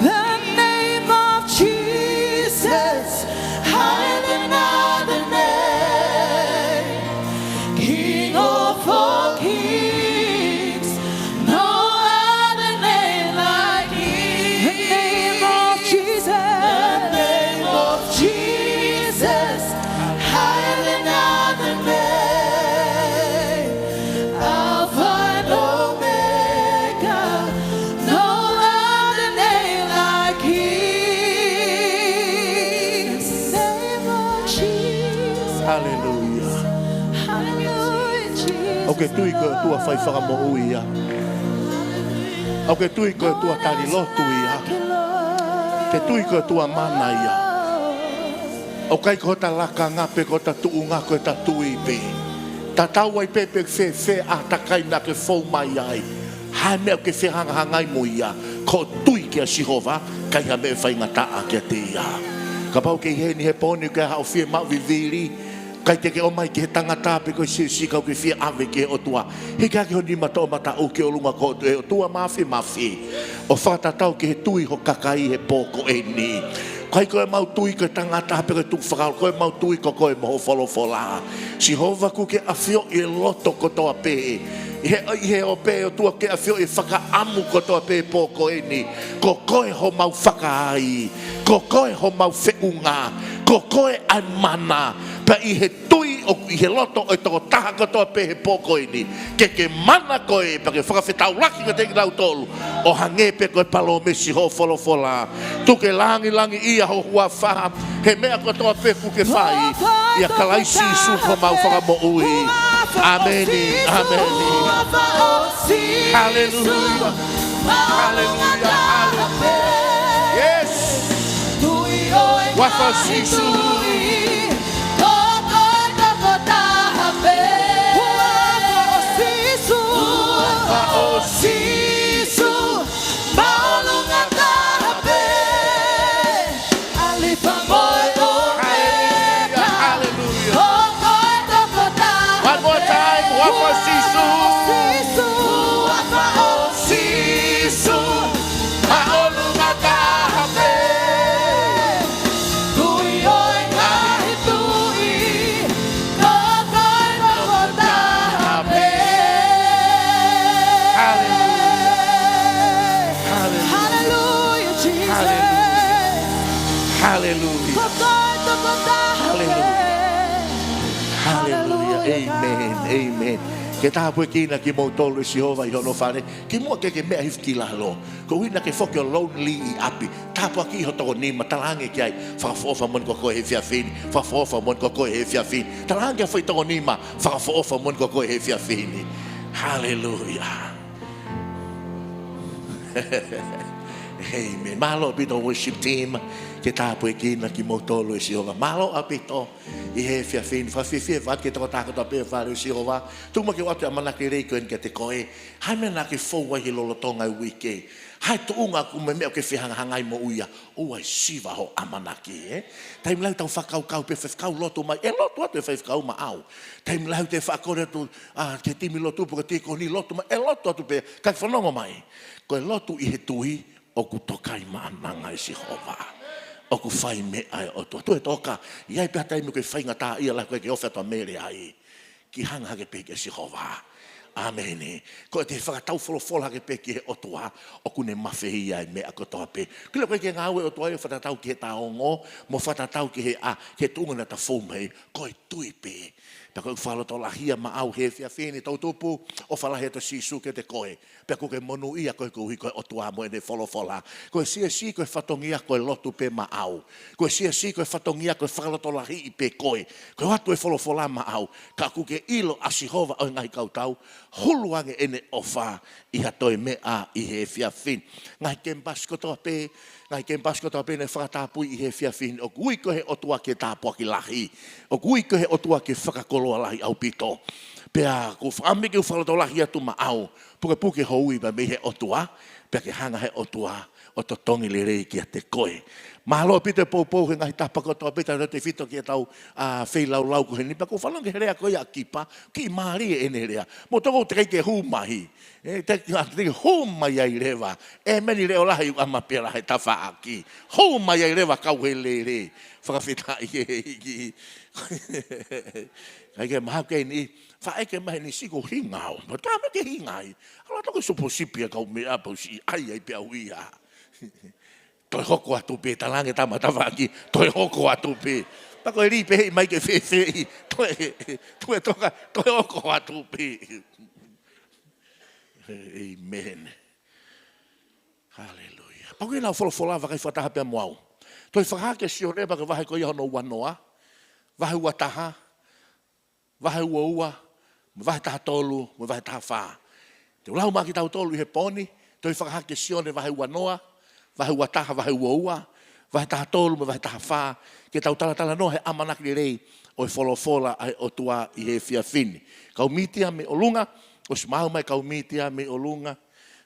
the name of Jesus, higher than other name. King of all kings, no other name like him. The name of Jesus. The name of Jesus, higher than other name. Alpha and Omega, no other name like his. Name of Jesus. Hallelujah. Hallelujah, Jesus. ʻOku ke tui ko e ʻOtua fai fakamoʻui ia? ʻOku ke tui ko e ʻOtua tali lotu ia? Ke tui ko e ʻOtua mana ia? ʻOku ʻikai ko hota lakanga pe ko hota tuʻunga, ko hota tui pē. Tatau ai pē pe fēfē ʻa e takai naʻa ke fou mai ai, ha meʻa ʻoku ke fehangahangai mo ia, ko e tui kia Sihova, ʻikai ha meʻa ʻe faingataʻa kiate ia. Kapau ʻoku ke ʻi heni he pō ni ʻoku ke haʻu ʻo fiemaʻu vivili, ʻikai te ke ʻomai ki he tangata pe ko e siasi, ka ʻoku ke fie ʻave ki he ʻOtua. Hiki hake ho nima toʻomataʻu ki ʻolunga ko e ʻOtua Māfimafi, ʻo fakatatau ki he tui ho kakai he pō ko eni. ʻIkai ko ʻemau tui ko e tangata pe ko e tukufakaholo, ko ʻemau tui ko koe mo ho folofola. Sihova, ʻoku ke ʻafioʻi e loto kotoa pē. ʻI he, ʻi he ope ʻOtua, ʻoku ke ʻafioʻi e fakaʻamu kotoa pē he pō ko eni. Ko koe homau fakaai, ko koe homau feʻunga, ko koe ʻa e mana. Pea ʻi he tui ʻoku ʻi he loto ʻo e tokotaha kotoa pē he pō ko eni, ke ke mana koe, pea ke fakafetaulaki kiate kinautolu, ʻo hangē pē ko e palōmesi ho folofola. Tuku ke langilangiʻia ho huafa he meʻa kotoa pē ʻoku ke fai, ʻia Kalaisi Sīsū ko homau Fakamoʻui. ʻĀmeni. ʻĀmeni. Haleluia. Haleluia. Haleluia. Yes. Huafa ʻo Sīsū. Huafa ʻo Sīsū. Huafa ʻo Sīsū. Māʻolunga taha pē. ʻAlifa mo e ʻŌmeka. Haleluia. Haleluia. Ko koe tokotaha pē. One more time. Huafa ʻo Sīsū. Huafa ʻo Sīsū. Māʻolunga taha pē. Tuʻi ʻo e ngaahi tuʻi. Ko koe tokotaha pē. Haleluia. Haleluia. Hallelujah, Jesus. Hallelujah. Hallelujah. Ko koe tokotaha pē. Hallelujah. Hallelujah. Hallelujah, God. Amen. Amen. Ke tāpuekina kimoutolu ʻe Sihova ʻi hono fale. Kimuʻa ke ke meʻa hifo ki lalo, koeʻuhi naʻa ke foki ʻo lonely ʻi ʻapi, tāpuakiʻi ho toko nima, talaange ki ai, fakaʻofoʻofa moʻoni ko koe he efiafi ni, fakaʻofoʻofa moʻoni ko koe he efiafi ni. Talaange ki he foʻi toko nima, fakaʻofoʻofa moʻoni ko koe he efiafi ni. Haleluia. Amen. Mālō ʻaupito worship team, ke tāpuekina kimoutolu ʻe Sihova. Mālō ʻaupito ʻi he efiafi ni. Fakafiefia atu ki he tokotaha kotoa pē he fale ʻo Sihova. Tuku muʻa ke u ʻoatu e ʻamanaki lelei ko eni kiate koe. Ha meʻa naʻa ke fou ai he lolotonga e uike, ha tuʻunga ʻoku mo e meʻa ʻoku ke fehangahangai moʻui ia, ʻoua ʻe siva hoʻo ʻamanaki, ē? Taimi lahi ʻoku tau fakakaukau pē, faifekau lotu mai, ʻe lotu atu e faifekau maʻau. Taimi lahi ʻoku te faʻa kole atu, ʻa, ki he timi lotu pe ko e tīkoni, lotu mai, ʻe lotu atu pē, kae fanongo mai. Ko e lotu ʻi he tui, ʻoku tokaimaʻananga ʻe Sihova. ʻOku fai meʻa e ʻOtua. Tuʻu he toka, ʻi ai pē ha taimi ʻoku ke faingataʻaʻia lahi, ʻoku ʻikai ke ofi atu ʻa Mele ai. Ke hanga hake pē kia Sihova. ʻĀmeni. Ko ʻete fakataufolofola hake pē ki he ʻOtua, ʻoku ne mafeia e meʻa kotoa pē. Kila ko e ke ngāue ʻOtua ʻo fakatatau ki heʻeta ongo, mo fakatatau ki he, ʻa, ki he tuʻunga naʻa ta fou mai, ko e tui pē. Pea ko e fakalotolahia maʻau he efiafi ni, toʻu tupu, ʻofa lahi atu ʻa Sīsū kiate koe. Pea ʻoku ke monūʻia koe koeʻuhi ko e ʻOtua mo ʻene folofola. Ko e siasi ko e fatongia ko e lotu pē maʻau. Ko e siasi ko e fatongia ko e fakalotolahiʻi pē koe. Ko e ʻoatu e folofola maʻau. Ka ʻoku ke ʻilo ʻa Sihova ʻo e ngaahi kautau, hulu ange ʻene ʻofa ʻi ha toe meʻa ʻi he efiafi ni. Ngaahi kemipasi kotoa pē, ngaahi kemipasi kotoa pē naʻe fakatapui ʻi he efiafi ni, ʻoku ui koe ʻe he ʻOtua ke tāpuaki lahi. ʻOku ui koe ʻe he ʻOtua ke fakakoloa lahi ʻaupito. Pea ʻoku ou fakaʻamu ke u fakalotolahi atu maʻau, pukepuke ho ui pea mei he ʻOtua, pea ke hanga he ʻOtua ʻo totongi lelei kiate koe. Mālō ʻaupito e poupou he ngaahi tapa kotoa pē ʻoku tau tefito ki heʻetau, ā, feilaulau ko eni, pea ʻoku ou fanongo ki he lea ko ia ʻa Kipa, kiʻi mālie ʻene lea. Mou toki teʻeki ke hū mai. ʻE, te, te hū mai ai leva. ʻĒmeni, leʻo lahi ʻoku ʻama pē lahi tafaʻaki. Hū mai ai leva kau he lele. Fakafetaʻi ki he ʻEiki. ʻIkai ke mahalo ke ni, faʻa ʻeke mai ni siʻi ko hinga au. Pea tā mai ke hinga ai. Ala toki supo sipi ʻa kau meʻa pau siʻi ʻai ai pē au ia. Toe hoko atu pē, talaange tama tafaʻaki, toe hoko atu pē. Pea ko e lī pē heʻi mai ke fēfē, toe, toe toka, toe hoko atu pē. ʻĒmeni. Haleluia. Pea ko ʻenau folofola, vakai fakataha pea mo au. Toe fakahā kia Sione, pea ko e vahe ko ia hono uanoa, vahe uataha, vahe uaua, mo e vahe tahatolu, mo e vahe tahafā. Te u lau maʻa kitautolu ʻi he pō ni, toe fakahā kia Sione vahe uanoa, vahe uataha, vahe uaua, vahe tahatolu, mo e vahe tahafā, ke tau talatalanoa he ʻamanaki lelei ʻo e folofola ʻa e ʻOtua ʻi he efiafi ni. Kau mītia mei ʻolunga, ʻosi maʻu mai kau mītia mei ʻolunga,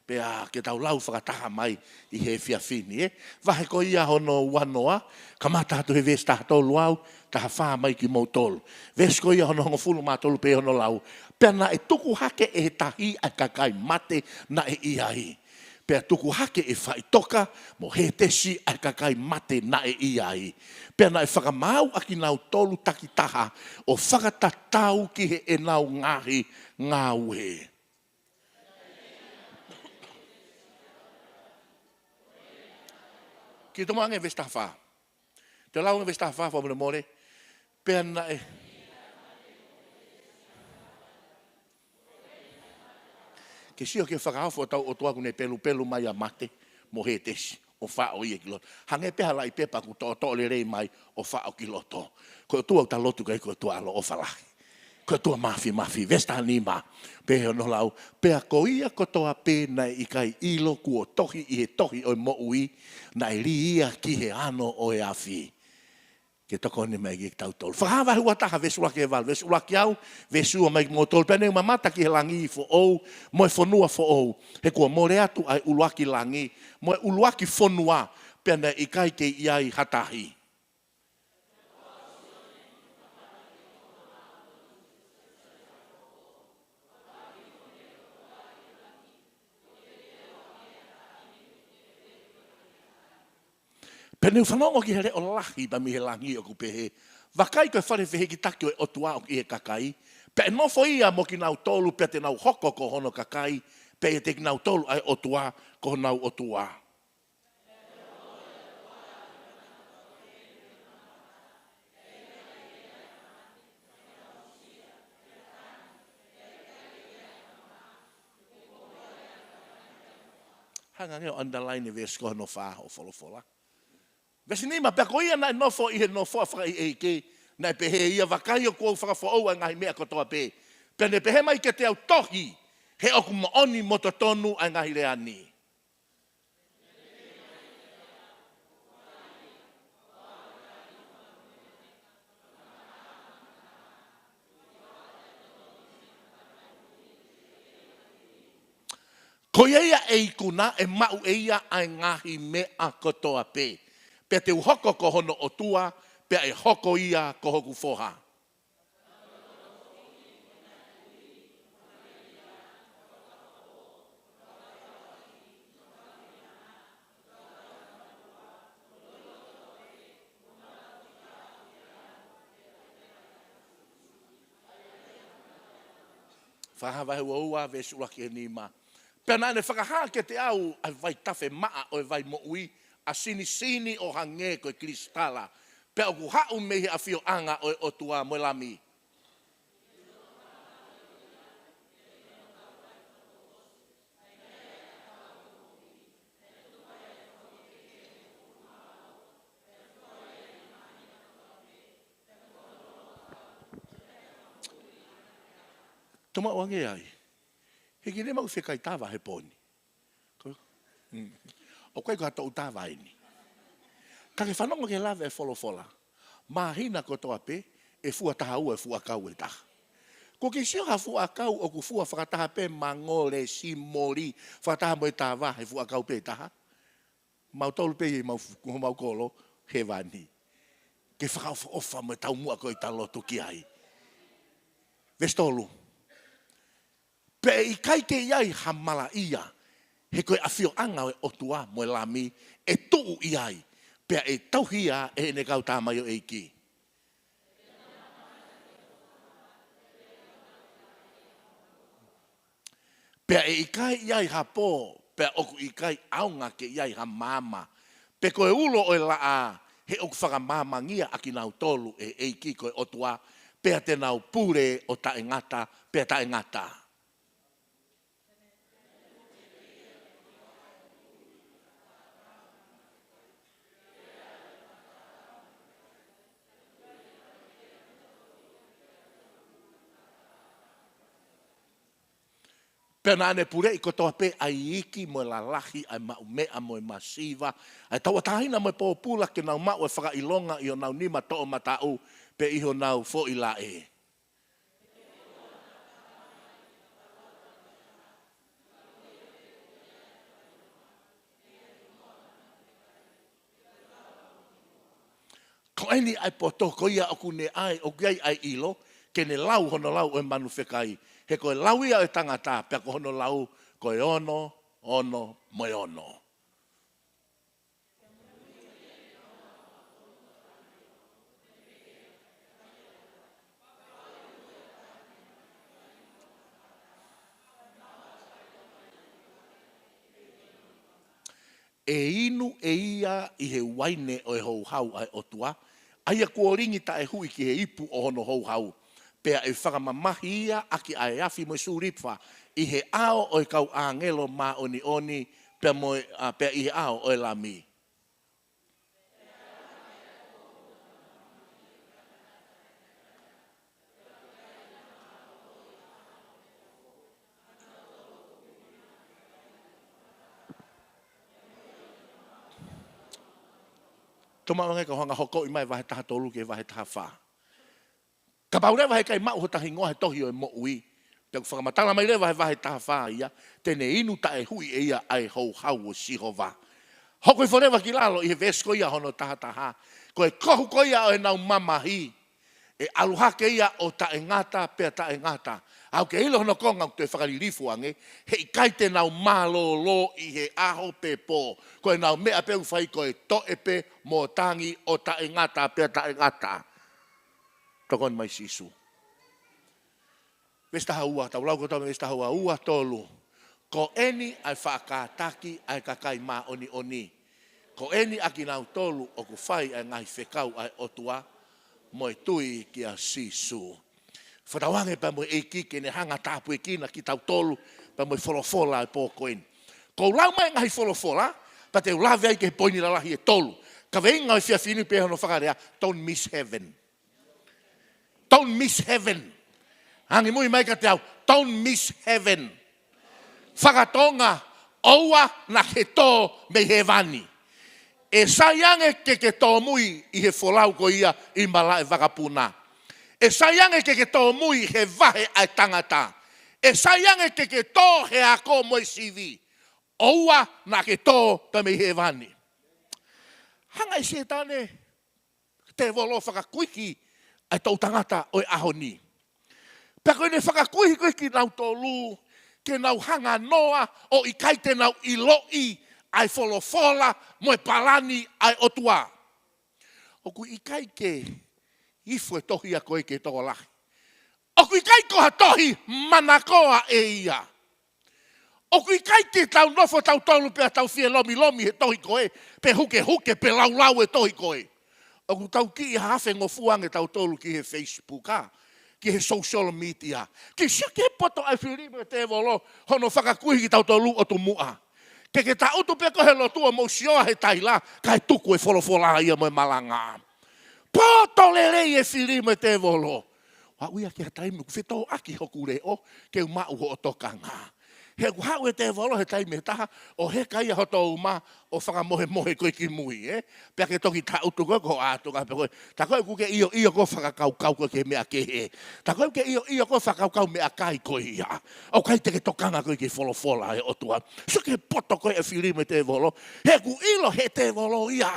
pea ke tau lau fakataha mai ʻi he efiafi ni, ē. Vahe ko ia hono uanoa, kamata atu he veesi tahatolu au, tahafā mai kimoutolu. Veesi ko ia hono hongofulu mā tolu pea hono lau. Pea naʻe tuku hake ʻe he tahi ʻa e kakai mate naʻe ʻi ai. Pea tuku hake ʻe faʻitoka mo Hētesi ʻa e kakai mate naʻe ʻi ai. Pea naʻe fakamaau ʻa kinautolu takitaha ʻo fakatatau ki heʻenau ngaahi ngāue. Kiʻi tomuʻa ange veesi tahafā. Te u lau ange veesi tahafā fakamolemole. Pea naʻe. Ke sio ki he fakaofo ʻo hotau ʻOtua kuo ne pelupelu mai ʻa mate mo Hētesi ʻo faʻo ia ki loto. Hangē pē ha laʻi pepa kuo toʻotoʻo lelei mai ʻo faʻo ki loto. Ko e ʻOtua ʻoku tau lotu ki ai ko e ʻOtua ʻaloʻofa lahi. Ko e ʻOtua māfimafi. Veesi tahanima. Pea hono lau. Pea ko ia kotoa pē naʻe ʻikai ʻilo kuo tohi ʻi he tohi ʻo e moʻui, naʻe lī ia ki he ano ʻo e afi. Ke tokoni mai kiate kitautolu. Fakahā vahe uataha veesi ʻuluaki ki he valu, veesi ʻuluaki au, veesi ua mai kimoutolu, pea ne u mamata ki he langi foʻou, mo e fonua foʻou, he kuo mole atu ʻa e ʻuluaki langi, mo e ʻuluaki fonua, pea naʻe ʻikai kei ʻi ai ha tahi. Pea ne u fanongo ki he leʻo lahi pea mei he langi ʻoku pehē, vakai ko e fale fehikitaki ʻo e ʻOtua ʻoku ʻi he kakai, pea ʻe nofo ia mo kinautolu pea te nau hoko ko hono kakai, pea ʻiate kinautolu ʻa e ʻOtua ko honau ʻOtua. Hanga ange ʻo underline e veesi ko hono fā ʻo folofola. Veesi nima, pea ko ia naʻe nofo ʻi he nofoʻa fakaʻeiʻeiki, naʻe pehē ʻe ia, vakai ʻoku ou fakafoʻou ʻa e ngaahi meʻa kotoa pē. Pea ne pehē mai kiate au, tohi, he ʻoku moʻoni mo totonu ʻa e ngaahi lea ni. Ko ia ia ʻe ikuna, ʻe maʻu ʻe ia ʻa e ngaahi meʻa kotoa pē. Pea te u hoko ko hono ʻOtua, pea ʻe hoko ia ko hoku foha. Fakahā vahe uaua, veesi ʻuluaki ki he nima. Pea naʻa ne fakahā kiate au ʻa e vaitafe maʻa ʻo e vai moʻui, ʻa sinisini ʻo hangē ko e kilisitala, pea ʻoku haʻu mei he ʻafioʻanga ʻo e ʻOtua mo e Lami. Toma ʻoange ai. He ki ne mau fekaitava he pō ni. Ko, mm. ʻOku ʻikai ko ha toʻutava eni. Ka ke fanongo ki he lave e folofola. Māhina kotoa pē, ʻe fua taha ua e fuʻu ʻakau ʻe taha. Kuo ke sio ha fuʻu ʻakau ʻoku fua fakataha pē mo ngole, simoli, fakataha mo e tava, he fuʻu ʻakau pē taha? Mautolu pē ʻi mau fu-, mau kolo hēvani. Ke fakaʻofoʻofa mo e taumuʻa ko ē ʻi he lotu ki ai. Veesi tolu. Pea ʻe ʻikai ke ʻi ai ha malaʻia, he ko e ʻafioʻanga ʻo e ʻOtua mo e Lami ʻe tuʻu ʻi ai, pea ʻe tauhi ia ʻe heʻene kau tamaioʻeiki. Pea ʻe ʻikai ʻi ai ha pō, pea ʻoku ʻikai ʻaonga ke ʻi ai ha maama, pe ko e ulo ʻo e laʻā, he ʻoku fakamaamangia ʻa kinautolu ʻe he ʻEiki ko e ʻOtua, pea te nau pule ʻo taʻengata pea taʻengata. Pea naʻa ne puleʻi kotoa pē ʻa e iiki mo e lalahi, ʻa e maʻumeʻa mo e masiva, ʻa e tauʻatāina mo e pōpula, ke nau maʻu ʻa e fakaʻilonga ʻi honau nima toʻomataʻu, pea ʻi honau foʻi laʻe. Ko eni ʻa e poto ko ia ʻoku ne ʻai, ʻoku ʻi ai ʻa e ʻilo, ke ne lau hono lau ʻo e manu fekai. He ko e lau ia ʻo e tangata, pea ko hono lau, ko e ono, ono, mo e ono. ʻE inu ʻe ia ʻi he uaine ʻo e houhau ʻa e ʻOtua, ʻa ia kuo lingi taʻehuʻi ki he ipu ʻo hono houhau, pea ʻe fakamamahi ia ʻaki ʻa e afi mo e sulifa, ʻi he ʻao ʻo e kau ʻāngelo māʻoniʻoni, pea mo e, ʻa, pea ʻi he ʻao ʻo e Lami. Toma wange ka hanga hokoʻi mai vahe taha tolu ki he vahe taha fā. Kapau leva he ʻikai maʻu hota hingoa he tohi ʻo e moʻui, pea ʻoku fakamatala mai leva he vahe taha fā ia, te ne inu taʻehuʻi ʻe ia ʻa e houhau ʻo Sihova. Hoko hifo leva ki lalo ʻi he veesi ko ia hono taha taha. Ko e kohu ko ia ʻo ʻenau mamahi, ʻe ʻalu hake ia ʻo taʻengata pea taʻengata. ʻOku ke ʻilo hono konga ʻoku toe fakalilifu ange, he ʻikai te nau mālōlō ʻi he ʻaho pe pō. Ko ʻenau meʻa pē ʻoku fai ko e toʻe pē mo tangi ʻo taʻengata pea taʻengata. Tokoni mai Sīsū. Veesi taha ua, tau lau kotoa mei veesi taha ua, ua, tolu. Ko eni ʻa e faʻa kātaki ʻa e kakai māʻoniʻoni. Ko eni ʻa kinautolu ʻoku fai ʻa e ngaahi fekau ʻa e ʻOtua, mo e tui kia Sīsū. Fakatauange pea mo e ʻEiki ke ne hanga ʻo tāpuekina kitautolu pea mo e folofola ʻo e pō ko eni. Ko u lau mai e ngaahi folofola, pea te u lave ai ki he poini lalahi ʻe tolu. Kaveinga ʻo e efiafi ni pē hono fakalea, don't miss heaven. Don't miss heaven. Angimui mai kiate au, don't miss heaven. Fakatonga, ʻoua naʻa ke tō mei hēvani. ʻE sai ange ke ke tōmui ʻi he folau ko ia ʻi malaʻe vakapuna. ʻE sai ange ke ke tōmui he vahe ʻa e tangata. ʻE sai ange ke ke tō he ako mo e sivi. ʻOua naʻa ke tō pē mei hēvani. Hanga ʻe Sētane, tēvolo, ʻo fakakuihi ʻa e toʻutangata ʻo e ʻaho ni. Pea ko ʻene fakakuihi ko ē kinautolu, ke nau hanga noa ʻo ʻikai te nau ʻiloʻi ʻa e folofola mo e palani ʻa e ʻOtua. ʻOku ʻikai ke ifo e tohi ia ko ē ki he tokolahi. ʻOku ʻikai ko ha tohi manakoa ʻe ia. ʻOku ʻikai ke tau nofo tautolu pea tau fie lomilomi he tohi ko ē, pe hukehuke pe laulau e tohi ko ē. ʻOku tau kiʻi hafengofua ange tautolu ki he Facebook, ʻa, ki he social media. Kiʻi sio ki he poto ʻa e fili mo e tēvolo, hono fakakuihi kitautolu ʻo tumuʻa. Ke ke tangutu pē koe he lotu ʻo mou sioa he taila, kae tuku e folofola ia mo e malanga. Poto lelei e fili mo e tēvolo. ʻOua ʻe ʻi ai ha taimi ʻoku fetōʻaki hoku leʻo, ke u maʻu hoʻo tokanga. He ʻoku haʻu e tēvolo he taimi ʻe taha, ʻo heka ia hoto uma, ʻo fakamohemohe koe ki mui, ē? Pea ke toki taʻutu koe ko atu ngā pe koe. Tā ko ē ʻoku ke ʻioʻio koe fakakaukau koe ki he meʻa kehe. Tā ko ē ʻoku ke ʻioʻio koe fakakaukau meʻakai ko ia. ʻOku ʻikai te ke tokanga koe ki he folofola ʻa e ʻOtua. Sio ki he poto ko ē ʻa e fili mo e tēvolo. He ʻoku ʻilo he tēvolo ia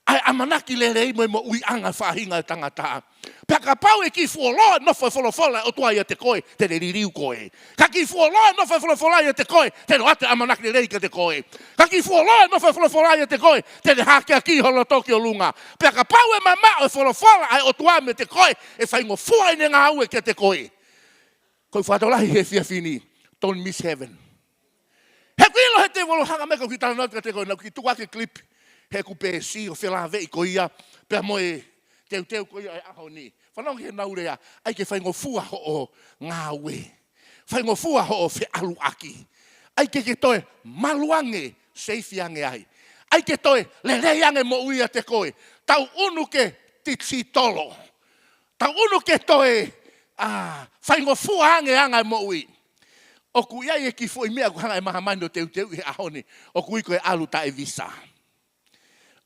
ʻa e ʻamanaki lelei mo e moʻuiʻanga faʻahinga ʻo e tangata. Pea kapau ʻe kiʻi fuoloa e nofo e folofola ʻa e ʻOtua ʻiate koe, te ne liliu koe. Ka kiʻi fuoloa e nofo e folofola ʻiate koe, te ne ʻoatu e ʻamanaki lelei kiate koe. Ka kiʻi fuoloa e nofo e folofola ʻiate koe, te ne hakeakiʻi ho loto ki ʻolunga. Pea kapau ʻe mamaʻo e folofola ʻa e ʻOtua meiate koe, ʻe faingofua ʻene ngāue kiate koe. Ko e fakatokolahi he efiafi ni, don't miss heaven. He ʻoku ʻilo he tēvolo, hanga mai kau kiʻi talanoa atu kiate koe, naʻá ku kiʻi tuku ʻaki e clip, he ʻoku pēsi ʻo felāveʻi ko ia pea mo e teuteu ko ia ʻo e ʻaho ni. Fanongo ki heʻenau lea, ʻai ke faingofua hoʻo ngāue. Faingofua hoʻo feʻaluʻaki. ʻAi ke ke toe malu ange, seifi ange ai. ʻAi ke toe lelei ange moʻui ʻiate koe. Tauʻunu ke tititolo. Tauʻunu ke toe, ā, faingofua ange anga e moʻui. ʻOku ʻi ai e kiʻi foʻi meʻa ʻoku hanga ʻe māmani ʻo teuteuʻi he ʻaho ni, ʻoku ui ko e ʻalu taʻe visa.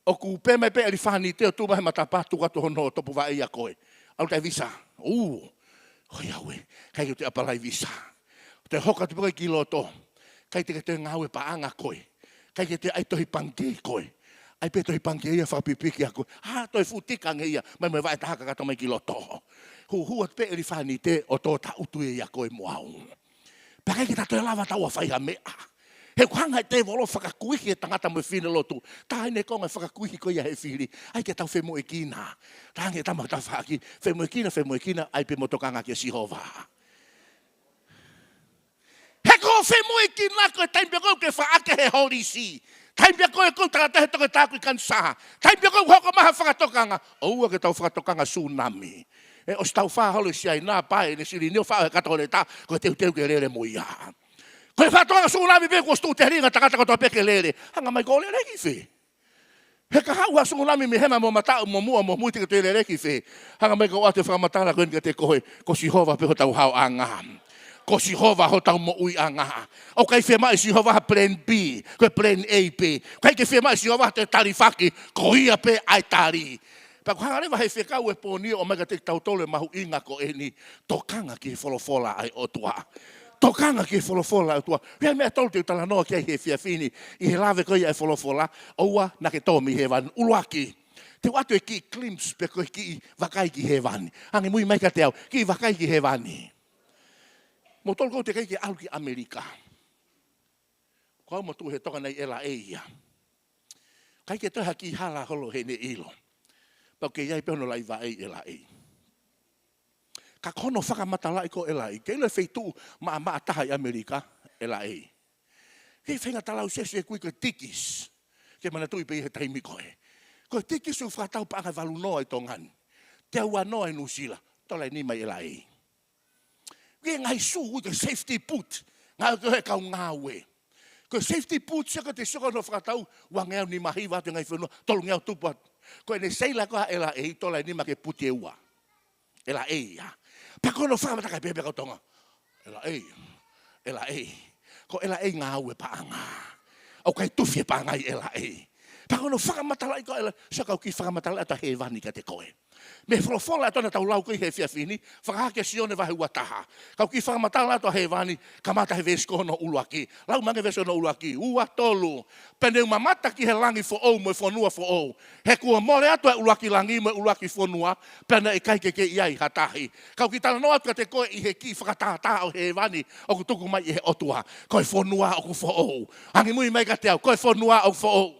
ʻOku pehē mai pē ʻe ʻElifānite ʻo tuʻu mai he matapā, tuku atu hono topuvaʻe ʻia koe. ʻAlu taʻe visa. Ū, ʻoiauē, ʻikai ke u toe ʻapalai visa. Toe hoko atu pē koe ki loto. ʻIkai te ke toe ngāue paʻanga koe. ʻIkai ke toe ʻai tohi pangikē koe. ʻAi pē tohi pangikē ia fakapipiki ʻa koe. Ā, toe fuʻu tika ange ia, mai mo e vaʻe taha kakato mai ki loto. Hūhū atu pē ʻElifānite ʻo tō taʻutu ia ʻia koe mo au. Pea ʻikai ke ta toe lava taua fai ha meʻa. He ʻoku hanga ʻe he tēvolo ʻo fakakuihi e tangata mo e finelotu. Tā ʻene konga e fakakuihi ko ia he fili. ʻAi ke tau femoʻuekina. Talaange ʻe he tama tafaʻaki, femoʻuekina, femoʻuekina, ʻai pē mo tokanga kia Sihova. He ko e femoʻuekina ko e taimi pē ko ē ʻoku ke faʻa ʻeke he holisi. Taimi pē ko ē ʻoku ke tangata he toketā ʻoku ʻi kanisā. Taimi pē ko ē ʻoku hoko mai ha fakatokanga. ʻOua ke tau fakatokanga tsunami. ʻE ʻosi tau fā holo ʻi Siaina, pea ʻi he silini ʻo fā he katoneta, ko e teuteu ke lele mo ia. Ko e fakatokanga tsunami pē kuo ʻosi tuʻu telinga tangata kotoa pē ke lele. Hanga mai ko e lele ki fē? He ka haʻu ha tsunami mei hena mo mataʻu mo muʻa mo mui, te ke toe lele ki fē? Hanga mai kau ʻoatu e fakamatala ko eni kiate koe, ko Sihova pē hotau haoʻanga. Ko Sihova hotau moʻuiʻanga. ʻOku ʻikai fiemaʻu ʻe Sihova ha plan B, ko e plan A pē. ʻOku ʻikai ke fiemaʻu ʻe Sihova ha toe talifaki, ko ia pē ʻa e tali. Pea ʻoku hanga leva he fekau ʻo e pō ni ʻo ʻomai kiate kitautolu e mahuʻinga ko eni, tokanga ki he folofola ʻa e ʻOtua. Tokanga ki he folofola ʻa e ʻOtua. ʻI ai e meʻa ʻe tolu te u talanoa ki ai he efiafi ni, ʻi he lave ko ia ʻa e folofola, ʻoua naʻá ke tō mei hēvani. ʻUluaki, te u ʻoatu e kiʻi glimpse pe ko e kiʻi vakai ki hēvani. Angimui mai kiate au, kiʻi vakai ki hēvani. Moutolu ʻoku teʻeki ke ʻalu ki ʻAmelika. Ko au mo tuʻu he tonga nai ʻElaʻei ia. ʻIkai ke toe ha kiʻi hala holo heʻene ʻilo. Pau ke ʻi ai pē hono laivaʻei ʻElaʻei. Ka ko hono fakamatalaʻi ko ʻElaʻei, ke ʻilo e feituʻu maʻamaʻa taha ʻi ʻAmelika, ʻElaʻei. Ke faingataʻa lau sese kui ko e Dickies. Ke manatuʻi pē he taimi ko ē. Ko e Dickies ʻoku fakatau paʻanga ʻe valu noa ʻi Tonga ni. Teau ua noa ʻi Nuʻusila. Tola ʻe nima ʻi ʻElaʻei. Ke ngaahi sū, ko e safety boot. Ngaahi ko e kau ngāue. Ko e safety boot, sio ko e te sio ko hono fakatau, uangeau nima hiva atu e ngaahi fonua, tolungeau tupu atu. Ko ʻene seila ko ē ʻa ʻElaʻei, tola ʻe nima ke puti ʻe ua. ʻElaʻei ia. Pea ko hono fakamatalaʻi pē pea kau Tonga. ʻElaʻei. ʻElaʻei. Ko ʻElaʻei ngāue paʻanga. ʻOku ʻikai tufi e paʻanga ʻi ʻElaʻei. Pea ko hono fakamatalaʻi ko ē ʻElaʻei. Sio kau kiʻi fakamatalaʻi atu ʻa hēvani kiate koe. Mei he folofola ʻa e ʻOtua naʻa tau lau ko ē he efiafi ni, Fakahā kia Sione vahe ua taha. Kau kiʻi fakamatala atu ʻa hēvani, kamata he veesi ko hono ʻuluaki. Lau mai ange veesi ko hono ʻuluaki, ua, tolu. Pea ne u mamata ki he langi foʻou mo e fonua foʻou. He kuo mole atu ʻa e ʻuluaki langi mo e ʻuluaki fonua, pea naʻe ʻikai ke kei ʻi ai ha tahi. Kau kiʻi talanoa atu kiate koe ʻi he kiʻi fakatātā ʻo hēvani ʻoku tuku mai ʻe he ʻOtua. Ko e fonua ʻoku foʻou. Angimui mai kiate au, ko e fonua ʻoku foʻou.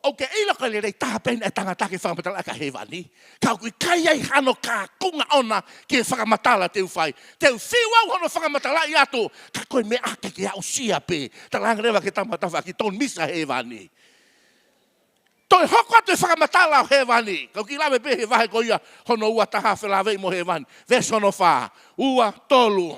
ʻOku ke ʻilo ko e lelei taha pē eni ʻa e tangata ke fakamatalaʻi ʻaki ʻa hēvani. Ka ʻoku ʻikai ai hano kakunga ʻona ki he fakamatala te u fai. Te u fiu au hono fakamatalaʻi atu, ka ko e meʻa ke ke aʻusia pē. Talaange leva ki he tama tafaʻaki, don't miss ʻa hēvani. Toe hoko atu e fakamatala ʻo hēvani. Kau kiʻi lave pē he vahe ko ia hono ua taha felāveʻi mo hēvani. Veesi hono fā, ua, tolu.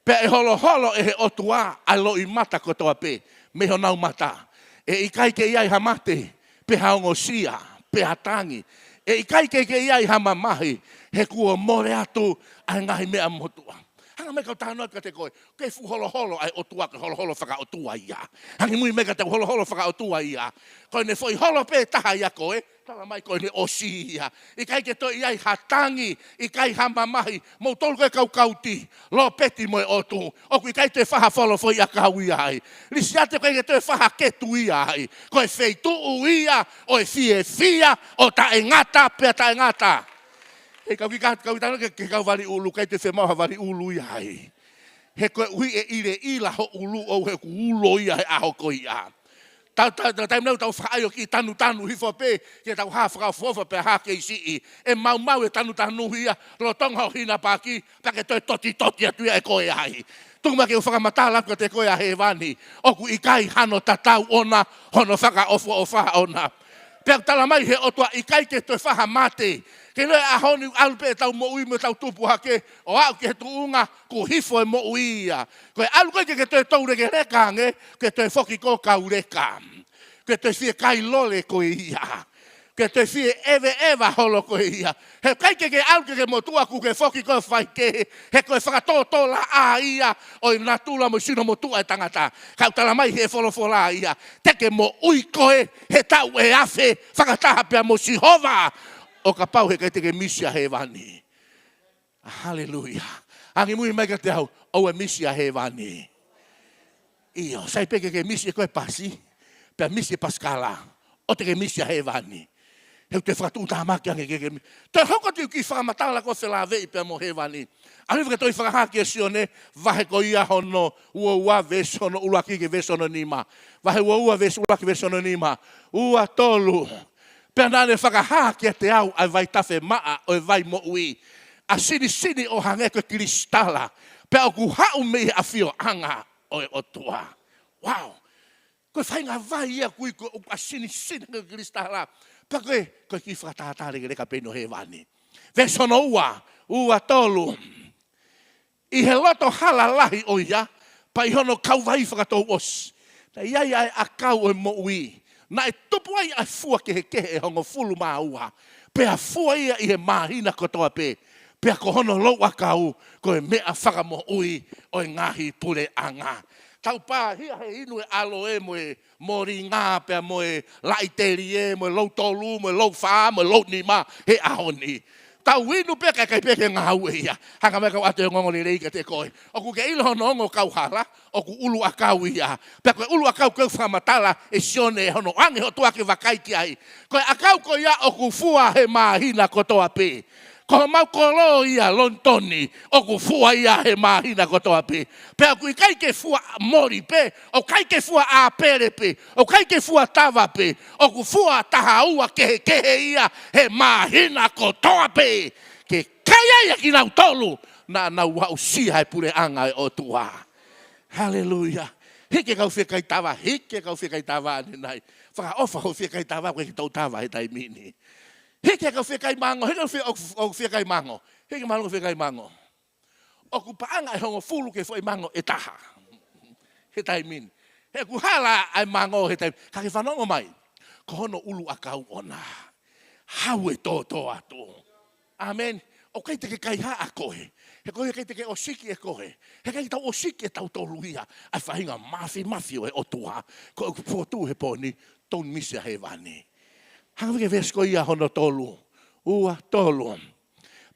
Pea ʻe holoholo ʻe he ʻOtua ʻa e loʻimata kotoa pē mei honau mata. ʻE ʻikai ke ʻi ai ha mate, pe ha ongosia, pe ha tangi. ʻE ʻikai ke, ke ʻi ai ha mamahi, he kuo mole atu ʻa e ngaahi meʻa motuʻa. Talamai kau talanoa kiate koe, ke fuʻu holoholo ʻa e ʻOtua, ke holoholo fakaʻotua ia. Angimui mai kiate au, holoholo fakaʻotua ia. Ko ʻene foʻi holo pē taha ia ko ē, talamai ko ʻene ʻosi ia. ʻIkai ke toe ʻi ai ha tangi, ʻikai ha mamahi, moutolu ko ē kau kauti, Lopeti mo e ʻOtu. ʻOku ʻikai toe fai ha folo foʻi ʻakau ia ai. Lisiate, ʻoku ʻikai ke toe fai ha ketu ia ai. Ko e feituʻu ia ʻo e fiefia ʻo taʻengata pea taʻengata. He kau kiʻi ka-, kau kiʻi talanoa ki he, ki he kau vali ʻulu, ʻikai toe fiemaʻu ha vali ʻulu ia ai. He koeʻuhi ʻe ʻileʻila ho ʻulu ʻoʻou he ʻoku ulo ia he ʻaho ko ia. Tau, tau, tau, taimi ʻoku tau fakaʻai ʻo kiʻi tanutanu hifo pē, ke tau hā fakaʻofoʻofa pea hā kei siʻi. ʻE maumau e tanutanu ia, lolotonga ho hinapaki, pea ke toe totitoti atu ia ʻe koe ai. Tuku mai ke u fakamatala atu kiate koe ʻa hēvani, ʻoku ʻikai hano tatau ʻona, hono fakaʻofoʻofa ʻona. Pea ʻoku talamai he ʻOtua ʻikai ke toe fai ha mate. Ke ʻilo ʻa e ʻaho ni ʻalu pē ʻetau moʻui mo ʻetau tupu hake, ʻo aʻu ki he tuʻunga, kuo hifo e moʻui ia. Ko e ʻalu ko ē ke ke toe toulekeleka ange, ke toe foki ko e kau leka. Ke toe fiekailole koe ia. Ke toe fie ʻeveʻeva holo koe ia. He ʻikai ke ke ʻalu ke ke motuʻa kuo ke foki ko e faikehe. He ko e fakatōtōlaʻā ia ʻo e natula mo e sino motuʻa e tangata. Ka ʻoku talamai he folofola ia, te ke moʻui koe he taʻu ʻe afe fakataha pea mo Sihova. ʻO kapau he ʻikai te ke misi ʻa hēvani. Haleluia. Angimui mai kiate au, ʻoua ʻe misi ʻa hēvani. ʻIo, sai pē ke ke misi ʻe koe e pasi, pea misi e pasikala, ʻoua te ke misi ʻa hēvani. He ʻoku te fakatuʻutāmaki ange ke ke mi-, toe hoko atu e kiʻi fakamatala ko e felāveʻi pea mo hēvani. ʻAlu ke toe fakahā ki he Sione, vahe ko ia hono ua ua veesi hono ʻuluaki ki he veesi hono nima. Vahe ua ua veesi ʻuluaki veesi hono nima. Ua tolu. Pea naʻa ne fakahā kiate au ʻa e vaitafe maʻa ʻo e vai moʻui, ʻa sinisini ʻo hangē ko e kilisitala, pea ʻoku haʻu mei he ʻafioʻanga ʻo e ʻOtua. Wow! Ko e faʻahinga vai ia ʻoku ui ko e ʻa sinisini ko e kilisitala. Pea ko e, ko e kiʻi fakatātā lekeleka pē ʻeni ʻo hēvani. Veesi hono ua, ua tolu. ʻI he loto hala lahi ʻo ia, pea ʻi hono kauvai fakatouʻosi, naʻe ʻi ai ʻa e ʻakau ʻo e moʻui. Naʻe tupu ai ʻa e fua kehekehe ʻe hongofulu mā ua, pea fua ia ʻi he māhina kotoa pē. Pea ko hono louʻakau, ko e meʻa fakamoʻui ʻo e ngaahi puleʻanga. Tau pāhia he inu e ʻaloe mo e moringa pea mo e laʻitelie, mo e lou tolu, mo e lou fā, mo e lou nima, he ʻaho ni. Tau inu pē kae ʻikai pē ke ngāue ia. Hanga mai kau ʻoatu e ongoongolelei kiate koe. ʻOku ke ʻilo hono ongo kauhala, ʻoku ʻuluʻakau ia. Pea ko e ʻuluʻakau ko ē fakamatala ʻe Sione hono ʻoange he ʻOtua ke vakai ki ai. Ko e ʻakau ko ia ʻoku fua he māhina kotoa pē. Ko homau kolo ia Lonitoni, ʻoku fua ia he māhina kotoa pē. Pea ʻoku ʻikai ke fua moli pē, ʻoku ʻikai ke fua ʻāpele pē, ʻoku ʻikai ke fua tava pē, ʻoku fua taha ua kehekehe ia he māhina kotoa pē. Ke kai ai ʻa kinautolu naʻa nau aʻusia e puleʻanga ʻo e ʻOtua. Haleluia. Hiki e kau fiekaitava, hiki e kau fiekaitava ʻanenai. Fakaʻofa hoʻo fiekaitava, ko e ke tau tava he taimi ni. Hiki e kau fiekaimango, hiki e kau fie-, ʻo, ʻo fiekaimango. Hiki mālō e kau fiekaimango. ʻOku paʻanga ʻe hongofulu ki he foʻi mango ʻe taha he taimi ni. He ʻoku hala ʻa e mango he taimi. Ka ke fanongo mai. Ko hono ʻuluʻakau ʻona, hau e tōtōatu. ʻĀmeni. ʻOku ʻikai te ke kaihaʻa koe. He ko e ʻikai te ke ʻosiki ʻe koe. He ʻikai tau ʻosiki ʻe tautolu ia ʻa e faʻahinga māfimafi ʻo e ʻOtua. Ko ʻeku fokotuʻu he pō ni, tonu misi ʻa hēvani. Hanga ki he veesi ko ia hono tolu. Ua tolu.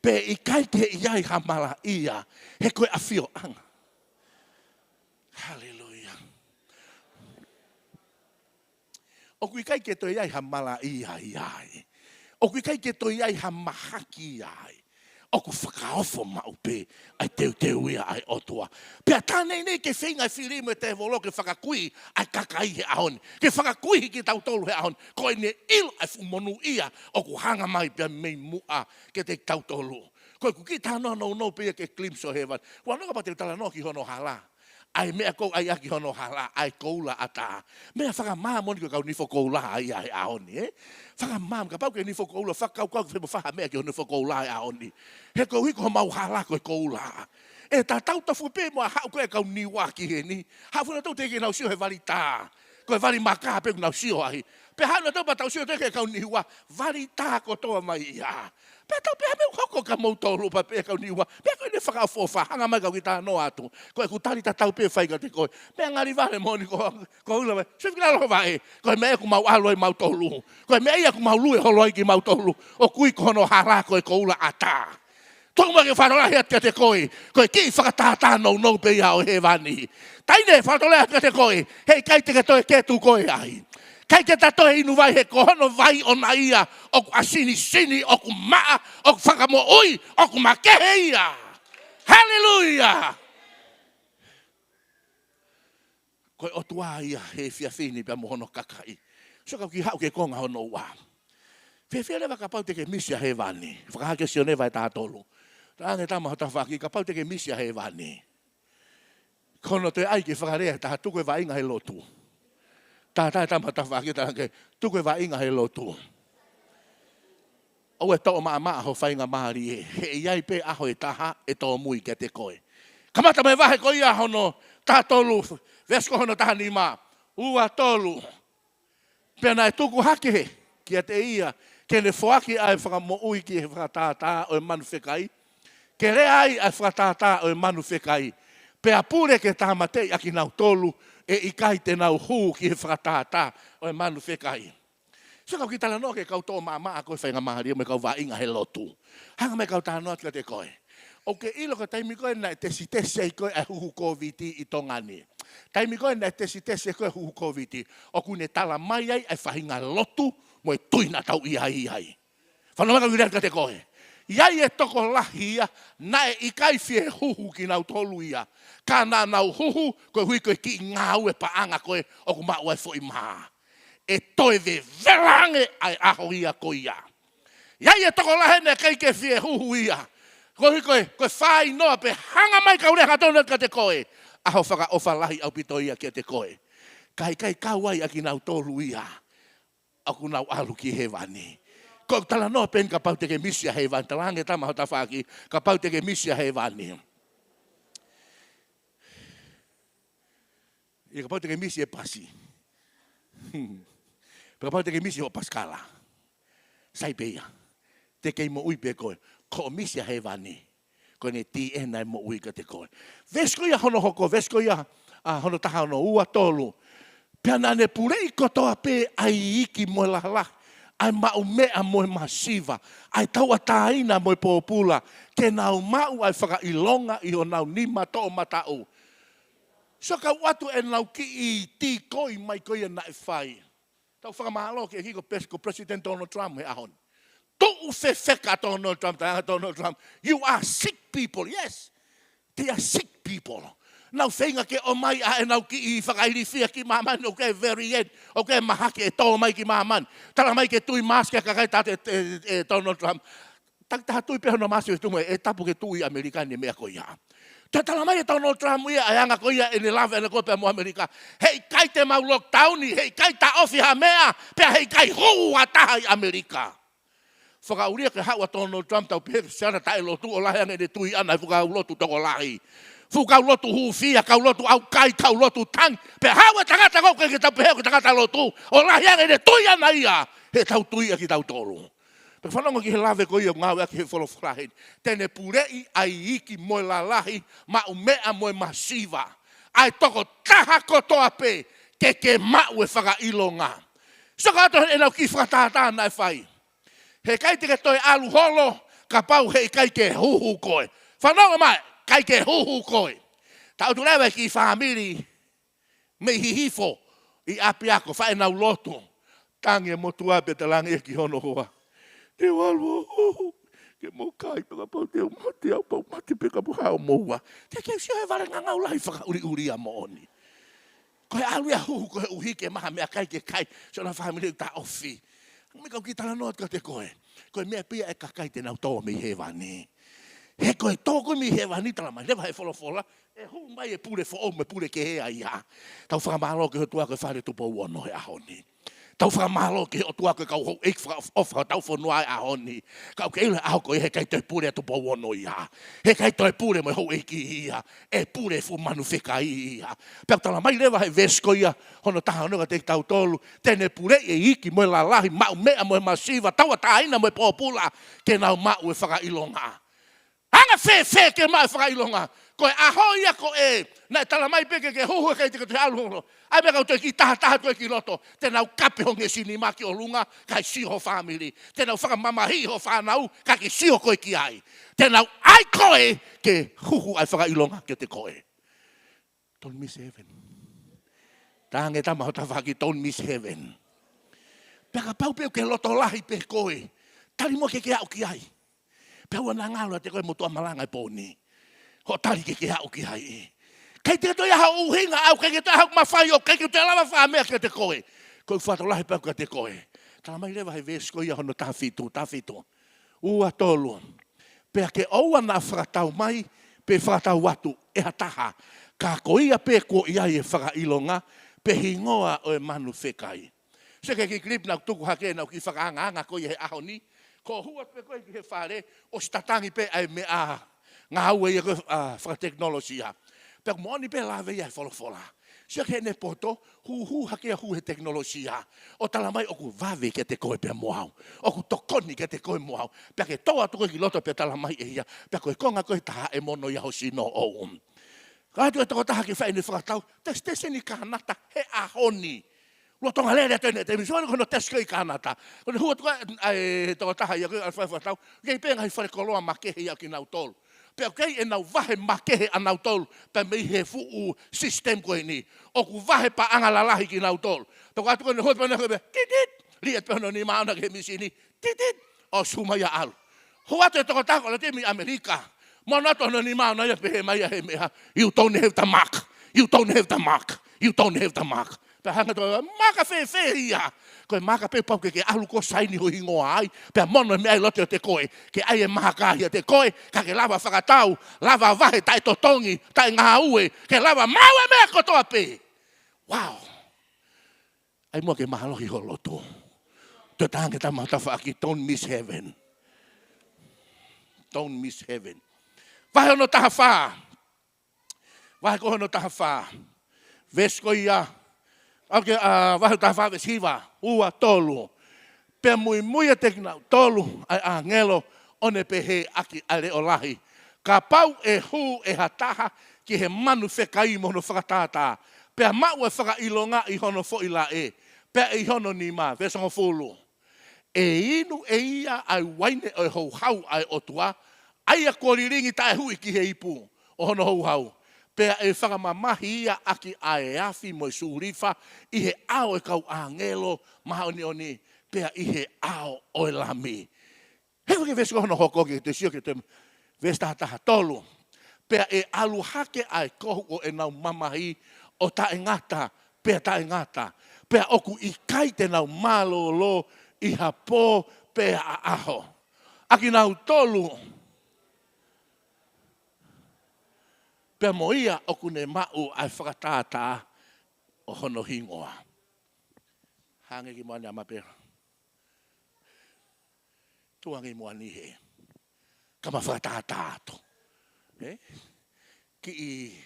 Pea ʻikai ke ʻi ai ha malaʻia, he ko e ʻafioʻanga. Haleluia. ʻOku ʻikai ke toe ʻi ai ha malaʻia ia ai. ʻOku ʻikai ke toe ʻi ai ha mahaki ia ai. ʻOku fakaofo maʻu pē ʻa e teuteu ia ʻa e ʻOtua. Pea tā nei nei ke feinga e fili mo e tēvolo ke fakakui ʻa e kakai he ʻaho ni. Ke fakakui kitautolu he ʻaho ni. Ko ʻene ʻilo ʻa e fuʻu monūʻia ʻoku hanga mai pea mei muʻa kiate kitautolu. Ko ʻeku kiʻi talanoa nounou pē ia ki he glimpse ʻo hēvani. Ua noa kapau te u talanoa ki hono hala. ʻA e meʻa ʻoku ʻai ʻaki hono hala, ʻa e koula ʻatā. Meʻa fakamāmani ko e kau nifo koula ia he ʻaho ni, ē? Fakamāmani, kapau ke nifo koula, fakakaukau ke fai mo ha meʻa ki hono nifo koula he ʻaho ni. He koeʻuhi ko homau hala ko e koula. ʻE tatau tofu pē mo e haʻu ko ē e kau Niua ki heni. Haʻu fuʻu nautolu teʻeki ke nau sio he vali tā. Ko e vali maka pē ʻoku nau sio ai. Pea haʻu nautolu pea tau sio atu ki he kau Niua, vali tā kotoa mai ia. Pea tau pehē, meʻa ʻoku hoko kia moutolu pea pehē kau Niua, meʻa ko eni fakaʻofoʻofa, hanga mai kau kiʻi talanoa atu. Ko ʻeku tali tatau pē fai kiate koe. Meʻa ngali vale moʻoni ko, ko ula vai. Sio ki lalo vaʻe. Ko e meʻa ʻoku mau ʻalu ai mautolu. Ko e meʻa ia ʻoku mau lue holo ai kimautolu. ʻOku ui ko hono hala ko e koula ʻatā. Tuku mai ke fakalotolahi atu kiate koe, ko e kiʻi fakatātā nounou pē ia ʻo hēvani. Taʻahine, fakalotolahi atu kiate koe, heʻikai te ke toe ketu koe ai. ʻIkai ke ta toe inu vai he ko hono vai ʻoʻona ia, ʻoku ʻasinisini, ʻoku maʻa, ʻoku fakamoʻui, ʻoku makehe ia. Haleluia! Ko e ʻOtua ia he efiafi ni pea mo hono kakai. Sio kau kiʻi haʻu ki he konga hono ua. Fēfē leva kapau te ke misi ʻa hēvani? Fakahā kia Sione vahe taha tolu. Talaange tama ho tafaʻaki, kapau te ke misi ʻa hēvani. Ko hono toe ʻai ke fakalea ʻe taha, tuku e vaʻinga he lotu. Tātā e tama ho tafaʻaki, talaange, tuku e vaʻinga he lotu. ʻOua ʻe toʻo maʻamaʻa ho faingamālie, he ʻe ʻi ai pē ʻaho ʻe taha ʻe tōmui kiate koe. Kamata mei he vahe ko ia hono taha tolu, veesi ko hono taha nima, ua tolu. Pea naʻe tuku hake kiate ia ke ne foaki ʻa e fakamoʻui ki he fakatātā ʻo e manu fekai, ke lea ai ʻa e fakatātā ʻo e manu fekai, pea pule ke tāmateʻi ʻa kinautolu ʻe ʻikai te nau hū ki he fakatātā ʻo e manu fekai. Sio kau kiʻi talanoa ki he kau toʻo maʻamaʻa ko e faingamālie mo e kau vaʻinga he lotu. Hanga mai kau talanoa atu kiate koe. ʻOku ke ʻilo ko e taimi ko ē naʻe tesitesi ai ko ē ʻa e huhu Kōviti ʻi Tonga ni. Taimi ko ē naʻe tesitesi ai ko ē huhu Kōviti, ʻoku ne tala mai ai ʻa e faʻahinga lotu mo e tui naʻa tau ʻi ai ai. Fanongo mai kau kiʻi lea kiate koe. ʻI ai e tokolahi ia, naʻe ʻikai fie huhu kinautolu ia. Ka naʻa nau huhu, koeʻuhi ko e kiʻi ngāue paʻanga ko ē ʻoku maʻu ai e foʻi mā. ʻE toe vevela ange ʻa e ʻaho ia ko ia. ʻI ai e tokolahi naʻe ʻikai ke fie huhu ia. Koeʻuhi ko e, ko e fāinoa pē, hanga mai kau lea hangatonu atu kiate koe. ʻAho fakaʻofa lahi ʻaupito ia kiate koe. Ka ʻikai kau ai ʻa kinautolu ia ʻoku nau ʻalu ki hēvani. Ko e talanoa pē eni kapau te ke misi ʻa hēvani. Talaange tama ho tafaʻaki, kapau te ke misi ʻa hēvani. ʻIo, kapau te ke misi e pasi. Pe kapau te ke misi hoʻo pasikala. Sai pē ia. Te ke moʻui pē koe. Ko hoʻo misi ʻa hēvani, ko ʻene tī ʻena e moʻui kiate koe. Veesi ko ia hono hoko, veesi ko ia, ʻa, hono taha ono, ua tolu. Pea naʻa ne puleʻi kotoa pē ʻa e iiki mo e lalahi, ʻa e maʻumeʻa mo e masiva, ʻa e tauʻatāina mo e pōpula, ke nau maʻu ʻa e fakaʻilonga ʻi honau nima toʻomataʻu. Sio kau ʻoatu ʻenau kiʻi tīkoi mai ko ia naʻe fai. Tau fakamālō ki he ʻEiki ko pes-, ko President Donald Trump he ʻaho ni. Tuʻu fefeka Donald Trump, talaange Donald Trump, "You are sick people." Yes. They are sick people. Nau feinga ke ʻomai ʻa ʻenau kiʻi fakailifia ki māmani, ʻoku ʻi ai e variant, ʻoku ʻi ai e mahaki ʻe tō mai ki māmani. Talamai ke tui mask e kakai, talaange ʻe, ʻe, ʻe Donald Trump, "Takitaha tui pē hono mask ʻe tuʻu mai, ʻe tapu ke tui ʻAmelika ʻi he meʻa ko ia." Toe talamai ʻe Donald Trump ia ʻa e anga ko ia ʻene lave ʻana ko ē pea mo ʻAmelika. "Heʻikai te mau lockdown, heʻikai taʻofi ha meʻa, pea heʻikai hū ha taha ʻi ʻAmelika." Fakaʻulia ke haʻu ʻa Donald Trump, tau pehē ko e siana taʻelotu, ʻo lahi ange ʻene tui ʻana he fuʻu kau lotu tokolahi. Fuʻu kau lotu hūfia, kau lotu ʻaukai, kau lotu tangi. Pea haʻu e tangata ko ē ke tau pehē ko e tangata lotu, ʻo lahi ange ʻene tui ʻana ia heʻetau tui ʻa kitautolu. Pea fanongo ki he lave ko ia ʻoku ngāueʻaki he folofola heni. Te ne puleʻi ʻa e iiki mo e lalahi, maʻumeʻa mo e masiva. ʻA e tokotaha kotoa pē ke ke maʻu e fakaʻilonga. Sio kau ʻoatu ʻenau kiʻi fakatātā naʻe fai. Heʻikai te ke toe ʻalu holo, kapau heʻikai ke huhu koe. Fanongo mai, ʻikai ke huhu koe. Tau ʻoatu leva e kiʻi fāmili mei Hihifo ʻi ʻapiako, fai ʻenau lotu. Tangi e motuʻa pea talaange ia ki hono hoa, "Te u ʻalu ʻo huhu ke mou kai, pea kapau te u mate au, pea u mate pē kapau ʻoku ʻi ai hoʻomou ua." Te ke sio he vale ngangau lahi fakaʻuliʻulia moʻoni. Ko e ʻalu ia ʻo huhu koeʻuhi ke maʻu ha meʻakai ke kai, siʻona fāmili ʻoku taʻofi. Mei kau kiʻi talanoa atu kiate koe. Ko e meʻa pē ia ʻa e kakai te nau tō mei hēvani. He ko e tō ko ē mei hēvani, talamai leva he folofola, ʻe hū mai e pule foʻou mo e pule kehe ia. Tau fakamālō ki he ʻOtua ko e Fale Tupou Ono he ʻaho ni. Tau fakamālō ki he ʻOtua ko e kau houʻeiki fakaʻofoʻofa ʻo tau fonua he ʻaho ni. Ka ʻoku kei ʻilo he ʻaho ko ia he ʻikai toe pule ʻa Tupou Ono ia. He ʻikai toe pule mo e houʻeiki ia. ʻE pule e fuʻu manu fekai ia. Pea ʻoku tala mai leva he veesi ko ia hono taha ono kiate kitautolu, te ne puleʻi e iiki mo e lalahi, maʻu meʻa mo e masiva, tauʻatāina mo e pōpula, ke nau maʻu e fakaʻilonga. Anga fēfē ke maʻu e fakaʻilonga? Ko e ʻaho ia ko ē naʻe tala mai pē ke ke huhu, ʻikai te ke toe ʻalu holo. ʻAi meʻa kau toe kiʻi tahataha toe ki loto. Te nau kape ho ngeʻesi nima ki ʻolunga, kae sio ho fāmili. Te nau fakamamahiʻi ho fānau, kae ke sio koe ki ai. Te nau ʻai koe ke huhu ʻa e fakaʻilonga kiate koe. Don't miss heaven. Talaange ki he tama ho tafaʻaki, don't miss heaven. Pea kapau pē ʻoku ke loto lahi pē koe, tali muʻa ke ke aʻu ki ai. Pea ʻoua naʻa ngalo ʻiate koe e motuʻa malanga he pō ni. Hoʻo tali ke ke aʻu ki ai. ʻIkai te ke toe ʻi ai haʻo ʻuhinga ʻaʻau, ʻikai ke toe ʻi ai haʻo mafai ʻoʻou, ʻikai ke toe lava ha meʻa kiate koe. Ko e fakalotolahi pē ʻaʻau kiate koe. Tala mai leva he veesi ko ia hono taha fitu, taha fitu. Ua tolu. Pea ke ʻoua naʻa fakatau mai, pe fakatau atu ʻe ha taha, ka ko ia pē kuo ʻi ai e fakaʻilonga, pe hingoa ʻo e manu fekai. Sio ki he kiʻi clip naʻá ku tuku hake, naʻá ku kiʻi fakaangaanga ko ia he ʻaho ni. Ko hoʻo hū atu pē koe ki he fale, ʻosi tatangi pē ʻa e meʻangāue ia ko ē, ʻa, fakatekinolosia. Pea ʻoku moʻoni pē e lave ia he folofola. Sio ki heʻene poto, hū, hū hake ia, hū he tekinolosia. ʻO tala mai ʻoku vave kiate koe pea mo au. ʻOku tokoni kiate koe mo au. Pea ke tō atu koe ki loto pea tala mai ʻe ia. Pea ko e konga ko ē ʻe taha ʻe mono ia ho sino ʻoʻou. Ka atu e tokotaha ke fai ʻene fakatau, te siteseni Kānata he ʻaho ni. Lolotonga lele atu ʻene taimi, sio ko hono test ko ē ʻi Kānata. Ko ʻene hū atu ko ē ʻa e tokotaha ia ko ē ʻo fai fakatau, ʻoku ʻi ai pē ngaahi fale koloa makehe ia ʻo kinautolu. Pea ʻoku ʻi ai ʻenau vahe makehe ʻanautolu, pea mei he fuʻu system ko eni. ʻOku vahe paʻanga lalahi kinautolu. Pea ko atu ko ʻene hū atu pea ʻene hū atu pē, tit, tit, liʻaki pē hono nima ʻona ki he misini, tit, tit, ʻosi hū mai ia ʻalu. Hū atu e tokotaha ko ē ʻa e timi ʻAmelika. Mono atu hono nima ʻona ia, pehē mai ia he meʻa, "You don't have the mark. You don't have the mark. You don't have the mark." Pea hanga atu, "Maaka fēfē ia?" "Ko e maaka pē ʻoku pau ke ke ʻalu koe ʻo saini ho hingoa ai, pea mono e meʻa ʻi loto ʻiate koe, ke ʻai e maaka ʻiate koe, ka ke lava fakatau, lava vahe taʻetotongi, taʻengāue, ke lava maʻu e meʻa kotoa pē." Wow. ʻAi muʻa ke mālohi ho loto. Toe talaange ki he tama ho tafaʻaki, don't miss heaven. Don't miss heaven. Vahe hono taha fā. Vahe ko hono taha fā. Veesi ko ia. ʻOku, ʻa, vahe taha fā veesi hiva, ua, tolu. Pea muimui ʻiate kinautolu ʻa e ʻāngelo, ʻo ne pehē ʻaki ʻa e leʻo lahi, "Kapau ʻe hū ʻe ha taha ki he manu fekai mo hono fakatātā, pea maʻu e fakaʻilonga ʻi hono foʻi laʻe, pea ʻi hono nima," veesi hongofulu, "ʻe inu ʻe ia ʻa e uaine ʻo e houhau ʻa e ʻOtua, ʻa ia kuo lilingi taʻehuʻi ki he ipu ʻo hono houhau, pea ʻe fakamamahi ia ʻaki ʻa e afi mo e sulifa ʻi he ʻao ʻo e kau ʻāngelo māʻoniʻoni, pea ʻi he ʻao ʻo e Lami." He ko e veesi ko hono hoko ke te sio ki he veesi taha taha tolu. "Pea ʻe ʻalu hake ʻa e kohu ʻo ʻenau mamahi ʻo taʻengata pea taʻengata, pea ʻoku ʻikai te nau mālōlō ʻi ha pō pe ha ʻaho." ʻA kinautolu pea mo ia ʻoku ne maʻu ʻa e fakatātā ʻo hono hingoa. Hangē ki muʻa ni ʻa Mapela. Tuʻu ange ʻi muʻa ni hē. Ka ma fakatātā atu. Ē? Kiʻi,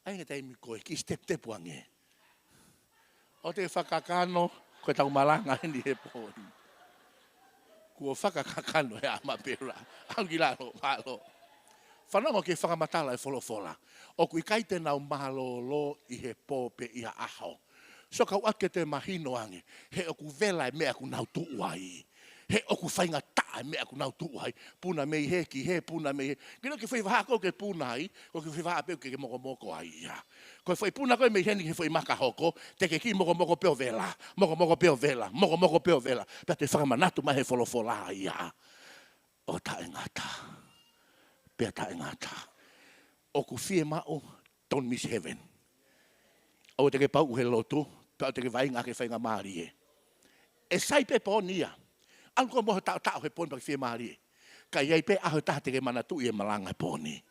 ʻai ange taimi ko ē, kiʻi step-step ange. ʻOua te ke fakakakano, ko ʻetau malanga eni he pō ni. Kuo fakakakano ʻe ʻa Mapela. ʻAlu ki lalo, mālō. Fanongo ki he fakamatala ʻa e folofola. ʻOku ʻikai te nau mālōlō ʻi he pō pe ʻi ha ʻaho. So kau ake te mahino ange, he ʻoku vela e meʻa ʻoku nau tuʻu ai. He ʻoku faingataʻa e meʻa ʻoku nau tuʻu ai. Puna mei hē ki hē, puna mei hē. Kino ke fai vahaʻa ko ē ke puna ai, ko ke fai vahaʻa pē ke, ke mokomoko ai ia. Ko e foʻi puna ko ē mei heni ki he foʻi maka hoko, te ke kiʻi mokomoko pē ʻo vela, mokomoko pē ʻo vela, mokomoko pē ʻo vela. Pea te fakamanatu mai he folofola ia. ʻO taʻengata. Pea taʻengata. ʻOku fiemaʻu, don't miss heaven. ʻOua te ke pauʻu he lotu, pea ʻoua te ke vaʻinga ke faingamālie. ʻE sai pē pō ni ia. ʻAlu koe mo ho taʻotaʻo he pō ni pea ke fiemālie. Ka ʻi ai pē ʻaho ʻe taha te ke manatuʻi e malanga he pō ni.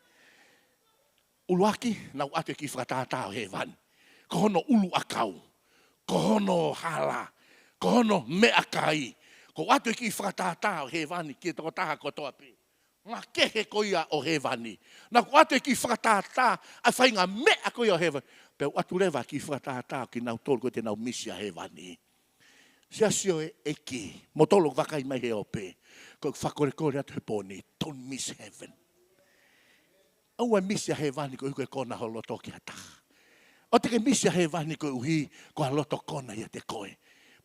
ʻUluaki, naʻa ku ʻoatu e kiʻi fakatātā ʻo hēvani. Ko hono ʻuluʻakau. Ko hono hala. Ko Ko hono meʻakai. Ko e ʻoatu e kiʻi fakatātā ʻo hēvani ki he tokotaha kotoa pē. Ngaahi kehe ko ia ʻo hēvani. Naʻa ku ʻoatu e kiʻi fakatātā ʻa e faʻahinga meʻa ko ia ʻo hēvani. Pea u ʻoatu leva e kiʻi fakatātā ʻo kinautolu ko ē te nau misi ʻa hēvani. Siasi ʻo e ʻEiki, mou tolo vakai mai he ope. Ko e fakalekole atu he pō ni, don't miss heaven. ʻOua ʻe misi ʻa hēvani koeʻuhi ko e kona ho loto ki ha taha. ʻOua te ke misi ʻa hēvani koeʻuhi ko ha loto kona ʻiate koe.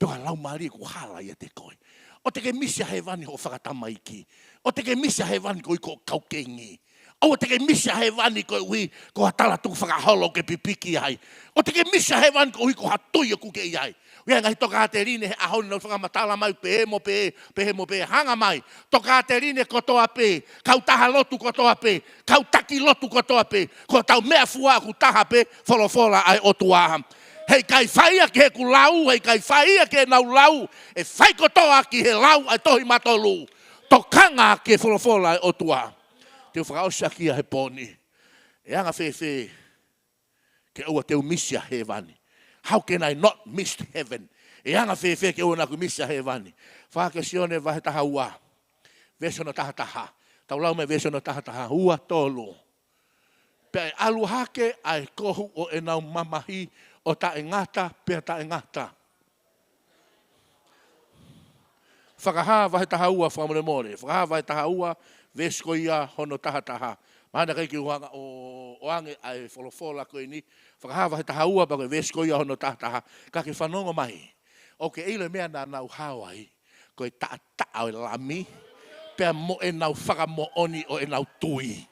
Pe ko ha laumālie kuo hala ʻiate koe. ʻOua te ke misi ʻa hēvani hoʻo fakatamaiki. ʻOua te ke misi ʻa hēvani koeʻuhi ko e kau kengi. ʻOua te ke misi ʻa hēvani koeʻuhi ko ha tala tukufakaholo ʻoku ke pipiki ai. ʻOua te ke misi ʻa hēvani koeʻuhi ko ha tui ʻoku ke ʻi ai. ʻOku ʻi ai e ngaahi tokāteline he ʻaho ni nau fakamatala mai pehē mo pehē, pehē mo pehē, hanga mai. Tokāteline kotoa pē, kautaha lotu kotoa pē, kau taki lotu kotoa pē, ko hotau meʻafua ʻoku taha pē, folofola ʻa e ʻOtua. Heʻikai fai ia ki heʻeku lau, heʻikai fai ia ki heʻenau lau, ʻe fai kotoa ki he lau ʻa e tohi matolu. Tokanga ki he folofola ʻa e ʻOtua. Te u fakaʻosi ʻaki ia he pō ni. ʻE anga fēfē ke ʻoua te u misi ʻa hēvani? How can I not miss heaven? ʻE anga fēfē ke ʻoua naʻa ku misi ʻa hēvani? Fakahā kia Sione vahe taha ua, veesi hono taha taha. Tau lau mei he veesi hono taha taha, ua, tolu. Pea ʻe ʻalu hake ʻa e kohu ʻo ʻenau mamahi ʻo taʻengata pea taʻengata. Fakahā vahe taha ua, fakamolemole. Fakahā vahe taha ua, veesi ko ia hono taha taha. Mahalo naʻe ʻikai ke u hanga ʻo, ʻoange ʻa e folofola ko eni. Fakahā vahe taha ua, pea ko e veesi ko ia hono taha taha. Ka ke fanongo mai. ʻOku ke ʻilo e meʻa naʻa nau hao ai. Ko e taʻataʻa ʻo e Lami. Pea mo ʻenau fakamoʻoni ʻo ʻenau tui.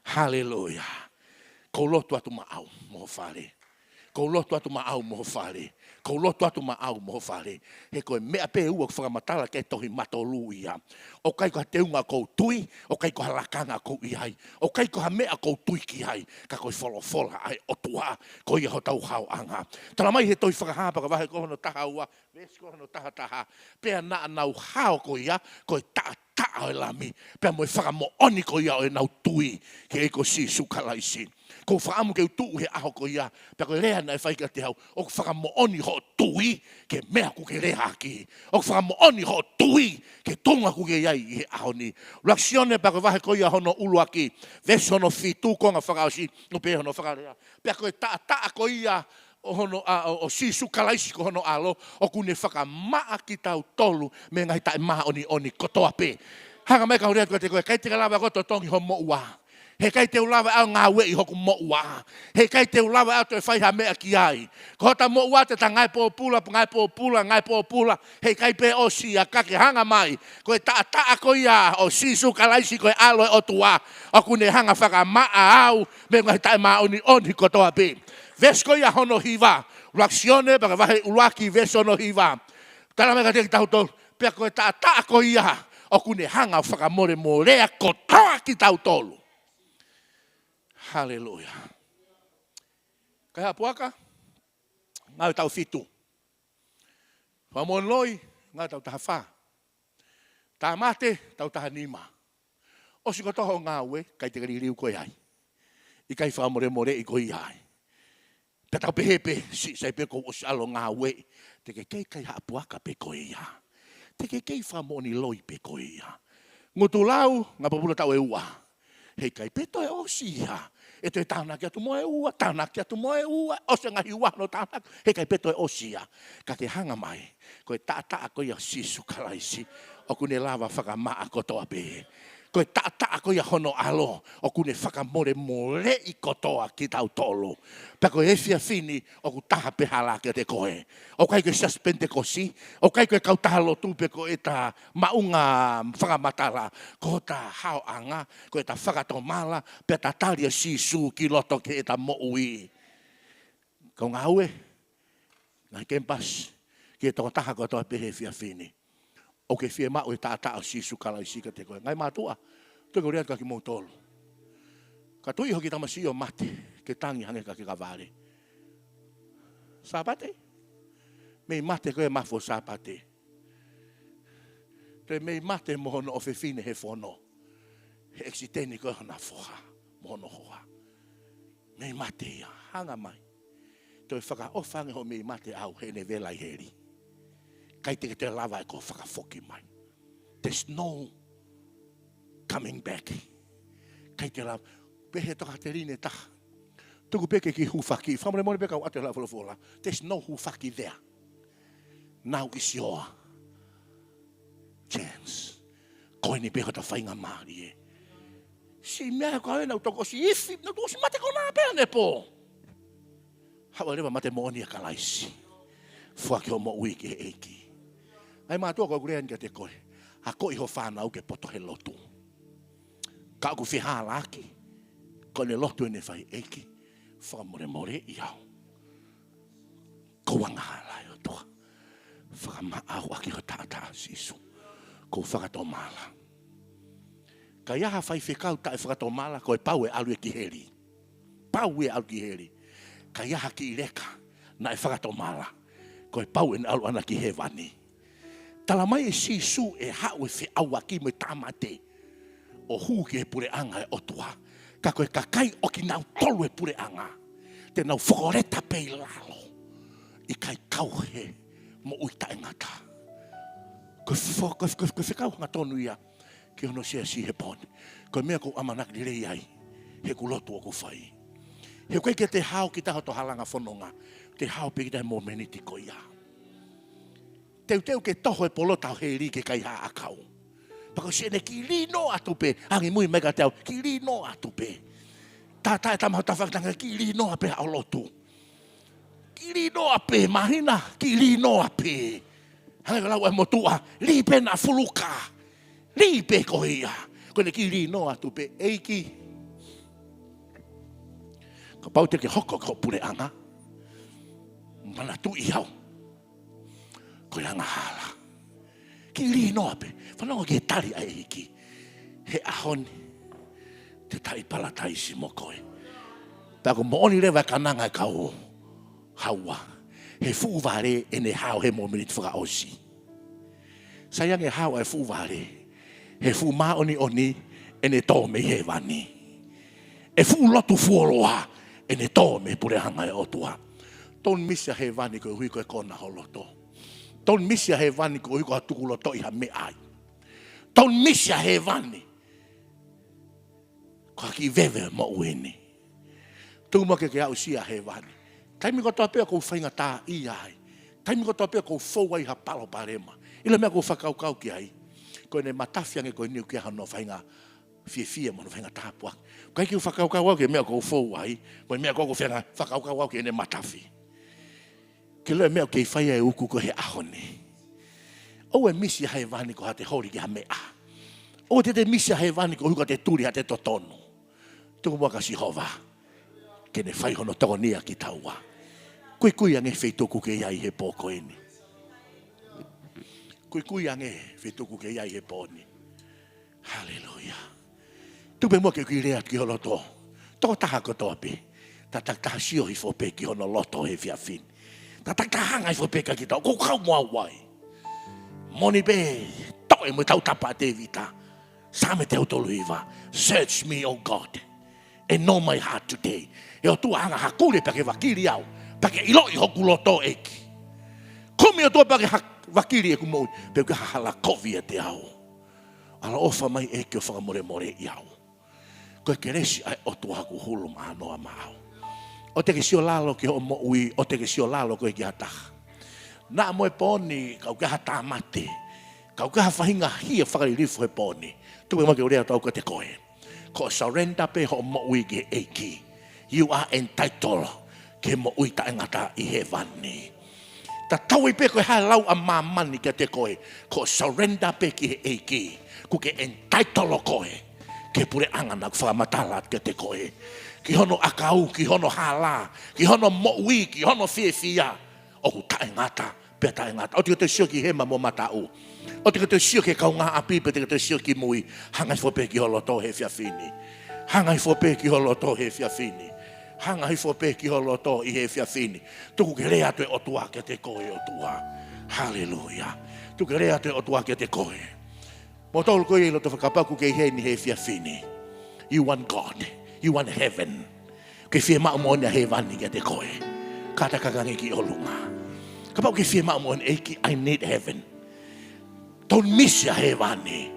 Haleluia. Ko u lotu atu maʻau mo ho fale. Ko u lotu atu maʻau mo ho fale. Ko u lotu atu maʻau mo ho fale. He ko e meʻa pē ʻoku fakamatala ki ai e tohi matolu ia. ʻOku ʻikai ko ha teunga ʻoku ou tui, ʻoku ʻikai ko ha lakanga ʻoku ou ʻi ai. ʻOku ʻikai ko ha meʻa ʻoku ou tui ki ai, ka ko e folofola ʻa e ʻOtua, ko ia hotau haoʻanga. Tala mai he tohi Fakahā pea ko e vahe ko hono taha ua, veesi ko hono taha taha. Pea naʻa nau hao ko ia, ko e taʻataʻa ʻo e Lami, pea mo e fakamoʻoni ko ia ʻo ʻenau tui ki he ʻEiki ko Sīsū Kalaisi. ʻOku ou fakaʻamu ke u tuʻu he ʻaho ko ia, pea ko e lea naʻe fai kiate au, ʻoku fakamoʻoni hoʻo tui ki he meʻa ʻoku ke leaʻaki. ʻOku fakamoʻoni hoʻo tui ki he tuʻunga ʻoku ke ʻi ai ʻi he ʻaho ni. ʻUluaki Sione pea ko e vahe ko ia hono ʻuluaki, veesi hono fitu, konga fakaʻosi, ʻo pehē hono fakalea. Pea ko e taʻataʻa ko ia ʻo hono, ʻa, ʻo, ʻo Sīsū Kalaisi ko hono ʻAlo, ʻoku ne fakamaʻa kitautolu mei he ngaahi taʻemāʻoniʻoni kotoa pē. Hanga mai kau lea atu kiate koe, ʻikai te ke lava ʻo totongi ho moʻua. Heʻikai te u lava ʻo ngāueʻi hoku moʻua. Heʻikai te u lava ʻo toe fai ha meʻa ki ai. Ko hota moʻua te ta ngāue pōpula, ngāue pōpula, ngāue pōpula. Heʻikai pē ʻosi ia, ka ke hanga mai. Ko e taʻataʻa ko ia ʻo Sīsū Kalaisi ko e ʻAlo ʻo e ʻOtua, ʻoku ne hanga fakamaʻa au mei he ngaahi taʻemāʻoniʻoni kotoa pē. Veesi ko ia hono hiva, ʻuluaki Sione pea ko e vahe ʻuluaki, veesi hono hiva. Tala mai kiate kitautolu, pea ko e taʻataʻa ko ia ʻoku ne hanga fakamolemolea kotoa kitautolu. Haleluia. Kai haʻa puaka, ngāue taʻu fitu. Fakamoʻoni loi, ngāue taʻu taha fā. Tāmate, taʻu taha nima. ʻOsi kotoa hoʻo ngāue, ʻikai te ke liliu koe ai. ʻIkai fakamolemoleʻi koe ai. Pea tau pehē pē, siʻi sai pē kuo u ʻosi ʻalu ʻo ngāueʻi. Te ke kei kai haʻa puaka pē koe ia. Te ke kei fakamoʻoni loi pē koe ia. Ngutu lau, ngāue pōpula taʻu ʻe ua. Heʻikai pē toe ʻosi ia. ʻE toe tānaki atu mo e ua, tānaki atu mo e ua. ʻOsi e ngaahi ua hono tānaki. Heʻikai pē toe ʻosi ia. Ka ke hanga mai. Ko e taʻataʻa ko ia ʻo Sīsū Kalaisi, ʻoku ne lava fakamaʻa kotoa pē. Ko e taʻataʻa ko ia hono ʻAlo, ʻoku ne fakamolemoleʻi kotoa kitautolu. Pea ko e efiafi ni, ʻoku taha pē hala kiate koe. ʻOku ʻikai ko e Siasi Penitekosi, ʻoku ʻikai ko e kautaha lotu pe ko ʻeta maʻunga fakamatala, ko hota haoʻanga, ko ʻeta fakatomala, pea ta tali ʻa Sīsū ki loto ki heʻeta moʻui. Kau ngāue, ngaahi kemipasi, ki he tokotaha kotoa pē he efiafi ni. ʻOku ke fiemaʻu e taʻataʻa ʻo Sīsū Kalaisi kiate koe? Ngaahi mātuʻa, toe ko lea atu kia kimoutolu. Ka tuʻu hoʻo kiʻi tamasiʻi ʻo mate, ke tangi hangē ka ke kavale. Sāpate? Mei mate ko e mafu ʻo Sāpate. Toe mei mate mo hono ʻofefine he fono. He ʻekisiteni ko e hona foha, mo hono hoa. Mei mate ia, hanga mai. Toe fakaʻofa ange hoʻo mei mate ʻau heʻene vela ʻi heli. ʻIkai te ke toe lava ʻe koe ʻo fakafoki mai. There's no coming back. ʻIkai te lava. Pehē ʻe he tokāteline ʻe taha, tuku pē ke kiʻi hūfaki. Fakamolemole pē, kau ʻoatu e lau folofola. There's no hūfaki there. Now is your chance. Ko eni pē ko hota faingamālie. Siʻi meʻa ko ē naʻa nau toki ʻosi ifi, naʻa nau toki ʻosi mate konā pē ʻanepō. Haʻu leva mate moʻoni ʻa Kalaisi. Foaki hoʻo moʻui ki he ʻEiki. ʻAi mātuʻa, ko ʻeku lea eni kiate koe. Akoʻi hoʻo fānau ke poto he lotu. Ka ʻoku fehālaaki, ko ʻene lotu ʻene fai, ʻEiki, fakamolemoleʻi au. Ko e angahala ʻe ʻOtua. Fakamaʻa au ʻaki ho taʻataʻa, Sīsū. Ko e fakatomala. Ka ʻi ai ha faifekau taʻefakatomala, ko e pau ʻe ʻalu ia ki heli. Pau ia ʻalu ki heli. Ka ʻi ai ha kiʻi leka naʻe fakatomala, ko e pau ʻene ʻalu ʻana ki hēvani. Tala mai ʻe Sīsū ʻe haʻu e feʻauaki mo e tāmate ʻo hū ki he puleʻanga ʻo e ʻOtua. Ka ko e kakai ʻo kinautolu e puleʻanga, te nau fokoleta pē ʻi lalo, ʻikai kau he moʻui taʻengata. Ko e fo-, ko e, ko e, ko e fekau hangatonu ia ki hono siasi he pō ni. Ko e meʻa ʻoku ou ʻamanaki lelei ai, he ʻoku lotu ʻoku fai. He ʻoku ʻikai ke te hao kita hoto halanga fononga, te hao pē kita he mōmeniti ko ia. Teuteu ke toho e polota ʻo heli ke kaihaʻa ʻakau. Pea ko siʻene kiʻi lī noa atu pē, angimui mai kiate au, kiʻi lī noa atu pē. Tātā e tama ho tafaʻaki, kiʻi lī noa pē haʻo lotu. Kiʻi lī noa pē māhina, kiʻi lī noa pē. Hangē ko e lau ʻa e motuʻa, lī pē naʻa fuluka. Lī pē ko ia. Ko ʻene kiʻi lī noa atu pē, ʻEiki, kapau te ke hoko ki ho puleʻanga, manatuʻi au. Ko e angahala. Kiʻi lī noa pē. Fanongo ki he tali ʻa e ʻEiki. He ʻaho ni, te ta ʻi palataisi mo koe. Pea ʻoku moʻoni leva e kananga ʻa e kau haua. He fuʻu vale ʻene hao he mōmeniti fakaʻosi. Sai ange hao ʻa e fuʻu vale, he fuʻu māʻoniʻoni ʻene tō mei hēvani. ʻE fuʻu lotu fuoloa ʻene tō mei he puleʻanga ʻo e ʻOtua. Don't miss ʻa hēvani koeʻuhi ko e kona ho loto. Don't miss ʻa hēvani koeʻuhi ko ha tukulotoʻi ha meʻa ai. Don't miss ʻa hēvani ko ha kiʻi veve moʻui ni. Tuku muʻa ke ke aʻusia hēvani. Taimi kotoa pē ʻoku ou faingataʻaʻia ai, taimi kotoa pē ʻoku ou fou ai ha palopalema, ʻilo e meʻa ʻoku ou fakakaukau ki ai, ko ʻene matafi ange ko eni ʻoku ʻi ai hano faʻahinga fiefia mo hono faʻahinga tāpuaki. ʻIkai ke u fakakaukau au ki he meʻa ʻoku ou fou ai, mo e meʻa ʻoku ou feinga fakakaukau au ki heʻene matafi. Ke ʻilo e meʻa ʻoku kei fai ai e uku ko ē he ʻaho ni. ʻOua ʻe misi ʻa hēvani ko haʻate holi ki ha meʻa. ʻOua te te misi ʻa hēvani koeʻuhi ko haʻate tuli haʻate totonu. Tuku muʻa kia Sihova ke ne fai hono tokonia kitaua. Kuikui ange he feituʻu ʻoku ke ʻi ai he pō ko eni. Kuikui ange he feituʻu ʻoku ke ʻi ai he pō ni. Haleluia. Tuku pē muʻa ke u kiʻi lea atu ki ho loto. Tokotaha kotoa pē. Ta takitaha sio hifo pē ki hono loto he efiafi ni. Ta takitaha hanga hifo pē kia kitaua. Ko e kau mo au ai. Moʻoni pē, toʻo e mo e tautapa ʻa Tēvita. Saame teau tolu hiva. Search me, O God, and know my heart today. ʻE ʻOtua, hanga ha kule pea ke vakili au, pea ke ʻiloʻi hoku loto, ʻEiki. Kumi, ʻOtua, pea ke ha-, vakili ʻeku moʻui, pe ʻoku ʻi ai ha hala kovi ʻiate au. ʻAloʻofa mai, ʻEiki, ʻo fakamolemoleʻi au. Ko e kelesi ʻa e ʻOtua ʻoku hulu mānoa maʻau. ʻOua te ke sio lalo ki hoʻo moʻui, ʻoua te ke sio lalo koe ki ha taha. Naʻa mo e pō ni, ka ʻoku ʻi ai ha tāmate, ka ʻoku ʻi ai ha faʻahinga hia fakalilifu he pō ni, tuku muʻa ke u lea atu au kiate koe. Ko e surrender pē hoʻo moʻui ki he ʻEiki, you are entitled ki he moʻui taʻengata ʻi hēvani. Tatau ai pē ko e hā e lau ʻa māmani kiate koe, ko e surrender pē ki he ʻEiki, kuo ke entitled koe ki he puleʻanga naʻa ku fakamatala atu kiate koe. Ki hono ʻakau, ki hono hala, ki hono moʻui, ki hono fiefia, ʻoku taʻengata pea taʻengata. ʻOua te ke toe sio ki hema mo mataʻu. ʻOua te ke toe sio ki he kaungāʻapi, pe te ke toe sio ki mui. Hanga hifo pē ki ho loto he efiafi ni. Hanga hifo pē ki ho loto he efiafi ni. Hanga hifo pē ki ho loto ʻi he efiafi ni. Tuku ke lea atu e ʻOtua kiate koe, ʻOtua. Haleluia. Tuku ke lea atu e ʻOtua kiate koe. Mo tolu ko ia ʻi loto, fakapapau ʻoku ke ʻi heni he efiafi ni. You want God. You want heaven. Ke fiemaʻu moʻoni ʻa hēvani kiate koe. Kātaki ange ki ʻolunga. Kapau ʻoku ke fiemaʻu moʻoni ʻEiki, I need heaven. Don't miss ʻa hēvani.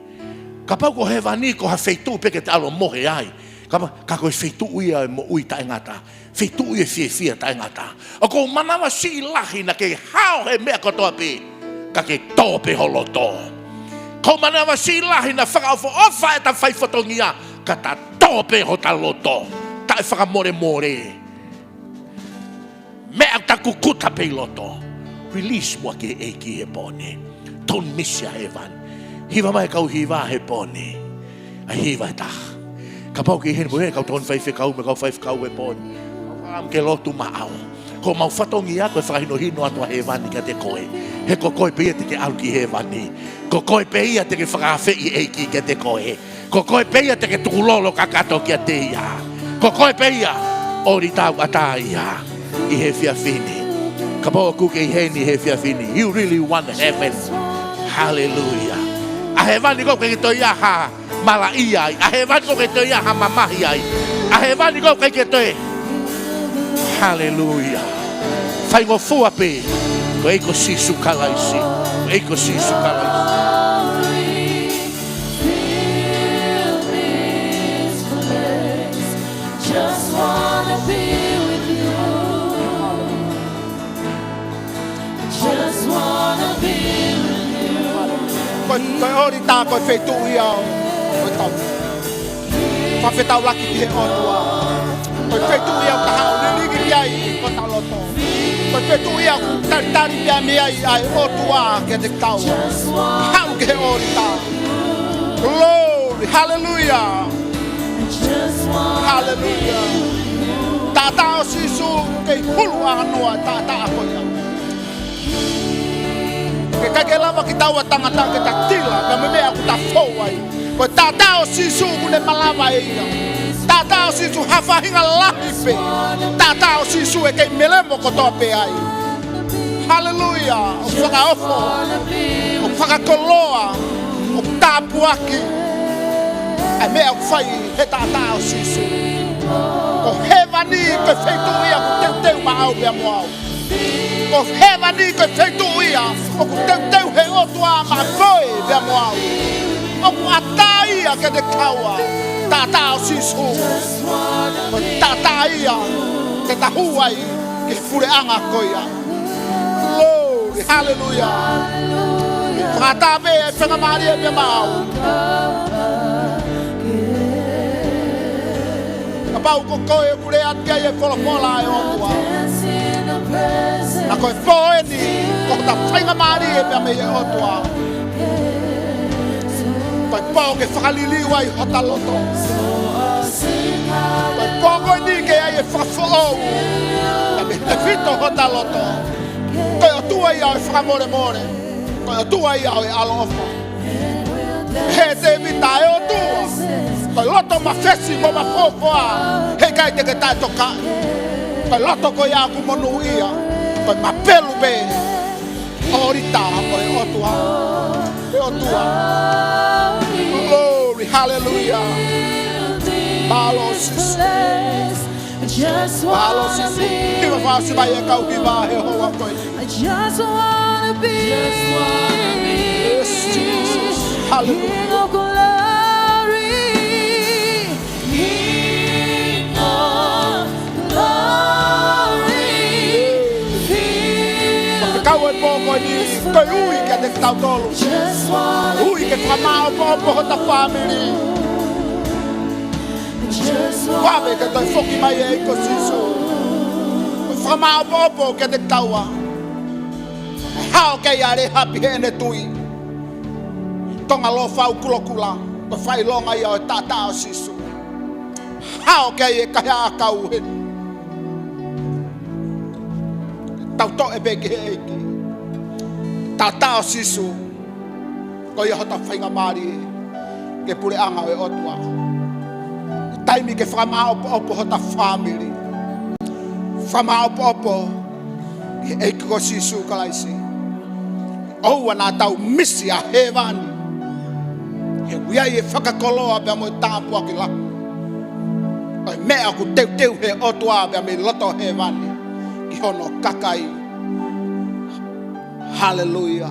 Kapau ko hēvani ko ha feituʻu pē ke te ʻalu ʻo mohe ai. Kapau, ka ko e feituʻu ia ʻo e moʻui taʻengata. Feituʻu ia ʻo e fiefia taʻengata. ʻOku ou manavasiʻi lahi naʻa ke hao he meʻa kotoa pē, ka ke tō pē ho loto. ʻOku ou manavasiʻi lahi naʻa fakaʻofoʻofa ʻeta fai fatongia, ka ta tō pē hota loto. Taʻefakamolemole. Meʻa ʻoku ta kukuta pē ʻi loto. Release muʻa ki he ʻEiki he pō ni. Don't miss ʻa hēvani. Hiva mai kau hiva he pō ni. ʻA e hiva ʻe taha. Kapau ʻoku ke ʻi heni, mo e kau tokoni faifekau, mo e kau faifekau he pō ni. Am ke lotu maʻau. Ko homau fatongia ko e fakahinohino atu ʻa hēvani kiate koe. He ko koe pē ia te ke ʻalu ki hēvani. Ko koe pē ia te ke fakaafeʻi ʻEiki kiate koe. Ko koe pē ia te ke tukulolo kakato kiate ia. Ko koe pē ia ʻo ʻikai tauʻatāina ʻi he efiafi ni. Kapau ʻoku ke ʻi heni he efiafi ni, you really want heaven. Hallelujah. ʻA hēvani ʻoku ʻikai ke toe ʻi ai ha malaʻia ai. ʻA hēvani ʻoku ʻikai ke toe ʻi ai ha mamahi ai. ʻA hēvani ʻoku ʻikai ke toe. Hallelujah. Faingofua pē. Ko e ʻEiki ko Sīsū Kalaisi. Ko e ʻEiki ko Sīsū Kalaisi. Fill this place. Just wanna be with you. Just wanna be with you. Ko e, ko e ʻōlita ko e feituʻu ia ʻo e tau. Fakafetaulaki ki he ʻOtua. Ko e feituʻu ia ʻoku ta haʻu ʻo lilingi ki ai hota loto. Ko e feituʻu ia ʻoku talitali pē mei ai ʻa e ʻOtua kiate kitaua. Haʻu ki he ʻōlita. Glory, hallelujah. Hallelujah. Taʻataʻa ʻo Sīsū, kei hulu ʻānoa taʻataʻa ko ia. Ke ʻikai ke lava kitaua tangata ke ta tila, mo e meʻa ʻoku ta fou ai. Ko e taʻataʻa ʻo Sīsū ʻoku ne malava ʻe ia. Taʻataʻa ʻo Sīsū ha faʻahinga lahi pē. Taʻataʻa ʻo Sīsū ʻe kei melemo kotoa pē ai. Haleluia. ʻOku fakaofo. ʻOku fakakoloa. ʻOku tāpuaki. ʻA e meʻa ʻoku fai he taʻataʻa ʻo Sīsū. Ko hēvani ko e feituʻu ia ʻoku teuteu maʻau pea mo au. Ko hēvani ko e feituʻu ia ʻoku teuteu he ʻOtua maʻa koe pea mo au. ʻOku ʻatā ia kiate kitaua. Taʻataʻa ʻo Sīsū. Ko e taʻataʻa ia te ta hū ai ki he puleʻanga ko ia. Glory, hallelujah. Fakataha pē e faingamālie pea maʻau. Kapau ko koe ʻoku lea atu ki ai e folofola ʻa e ʻOtua. Naʻa ko e pō eni, ko hota faingamālie pea mei he ʻOtua. Ko e pō ke fakaliliu ai hota loto. Ko e pō ko eni ke ʻai e fakafoʻou. Kae tefito hota loto. Ko e ʻOtua ia ʻo e fakamolemole. Ko e ʻOtua ia ʻo e ʻaloʻofa. He Tēvita ʻe ʻOtua. Ko e loto mafesi mo mafofoa. Heʻikai te ke taʻetokaʻi. Ko e loto ko ia ʻoku monūʻia. Ko e mapelu pē. ʻŌlita ʻo e ʻOtua. ʻE ʻOtua. Glory, hallelujah. Mālō Sīsū. Mālō Sīsū. Hiva fakaʻosi mai e kau hiva he houa ko eni. Yes, Jesus. Hallelujah. Ke kau e pō ko eni, ko e ui kiate kitautolu. Ui ke fakamāʻopoʻopo hota fāmili. Vave ke toe foki mai e ʻEiki ko Sīsū. Fakamāʻopoʻopo kiate kitaua. Hao ki ai ʻa Lēhapi heʻene tui. Tonga lofau kulokula. Ko e fakaʻilonga ia ʻo e taʻataʻa ʻo Sīsū. Hao ki ai e kaihaʻa ʻakau heni. Tau toe pē ki he ʻEiki. Taʻataʻa ʻo Sīsū. Ko ia hota faingamālie ki he puleʻanga ʻo e ʻOtua. Taimi ke fakamāʻopoʻopo hota fāmili. Fakamāʻopoʻopo ki he ʻEiki ko Sīsū Kalaisi. ʻOua naʻa tau misi ʻa hēvani. He ʻoku ʻi ai e fakakoloa pea mo e tāpuaki lahi. ʻO e meʻa ʻoku teuteu he ʻOtua pea mei loto hēvani ki hono kakai. Haleluia.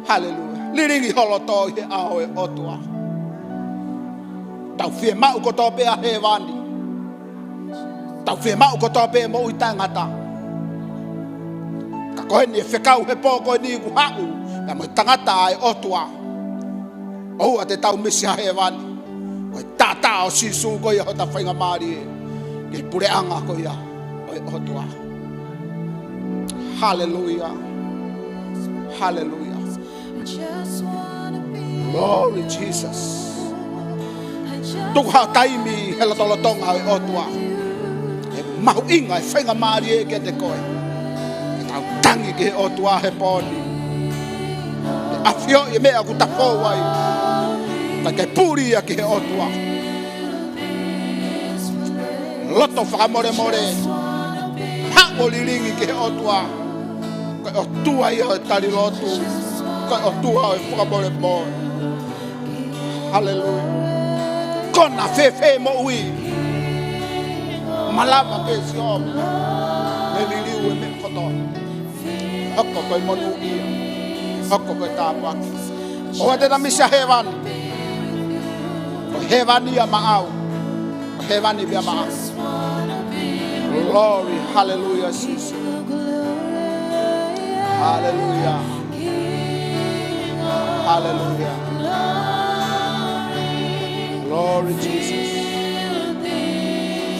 Haleluia. Lilingi ho loto ʻi he ʻao ʻo e ʻOtua. Tau fiemaʻu kotoa pē ʻa hēvani. Tau fiemaʻu kotoa pē moʻui taʻengata. Ka ko eni e fekau he pō ko eni kuo haʻu, pea mo e tangata ʻa e ʻOtua. ʻOua te tau misi ʻa hēvani. Ko e taʻataʻa ʻo Sīsū ko ia hota faingamālie ki he puleʻanga ko ia ʻo e ʻOtua. Haleluia. Haleluia. Glory Jesus. Tuku ha taimi he lotolotonga ʻo e ʻOtua. ʻE mahuʻinga e faingamālie kiate koe. Ke tau tangi ki he ʻOtua he pō ni. Ke ʻafioʻi e meʻa ʻoku ta fou ai. Kae ke puli ia ki he ʻOtua. Loto fakamolemole. Haʻu ʻo lilingi ki he ʻOtua. Ko e ʻOtua ia ʻo e tali lotu. Ko e ʻOtua ʻo e fakamolemole. Haleluia. Ko na fēfē moʻui. Malava ke sio. Ke liliu e meʻa kotoa. Hoko ko e monūʻia. Hoko ko e tāpuaki. ʻOua te ta misi ʻa hēvani. Ko hēvani ia maʻau. Ko hēvani ia maʻau. Glory, hallelujah, Sīsū. Hallelujah. Hallelujah. Glory, Jesus.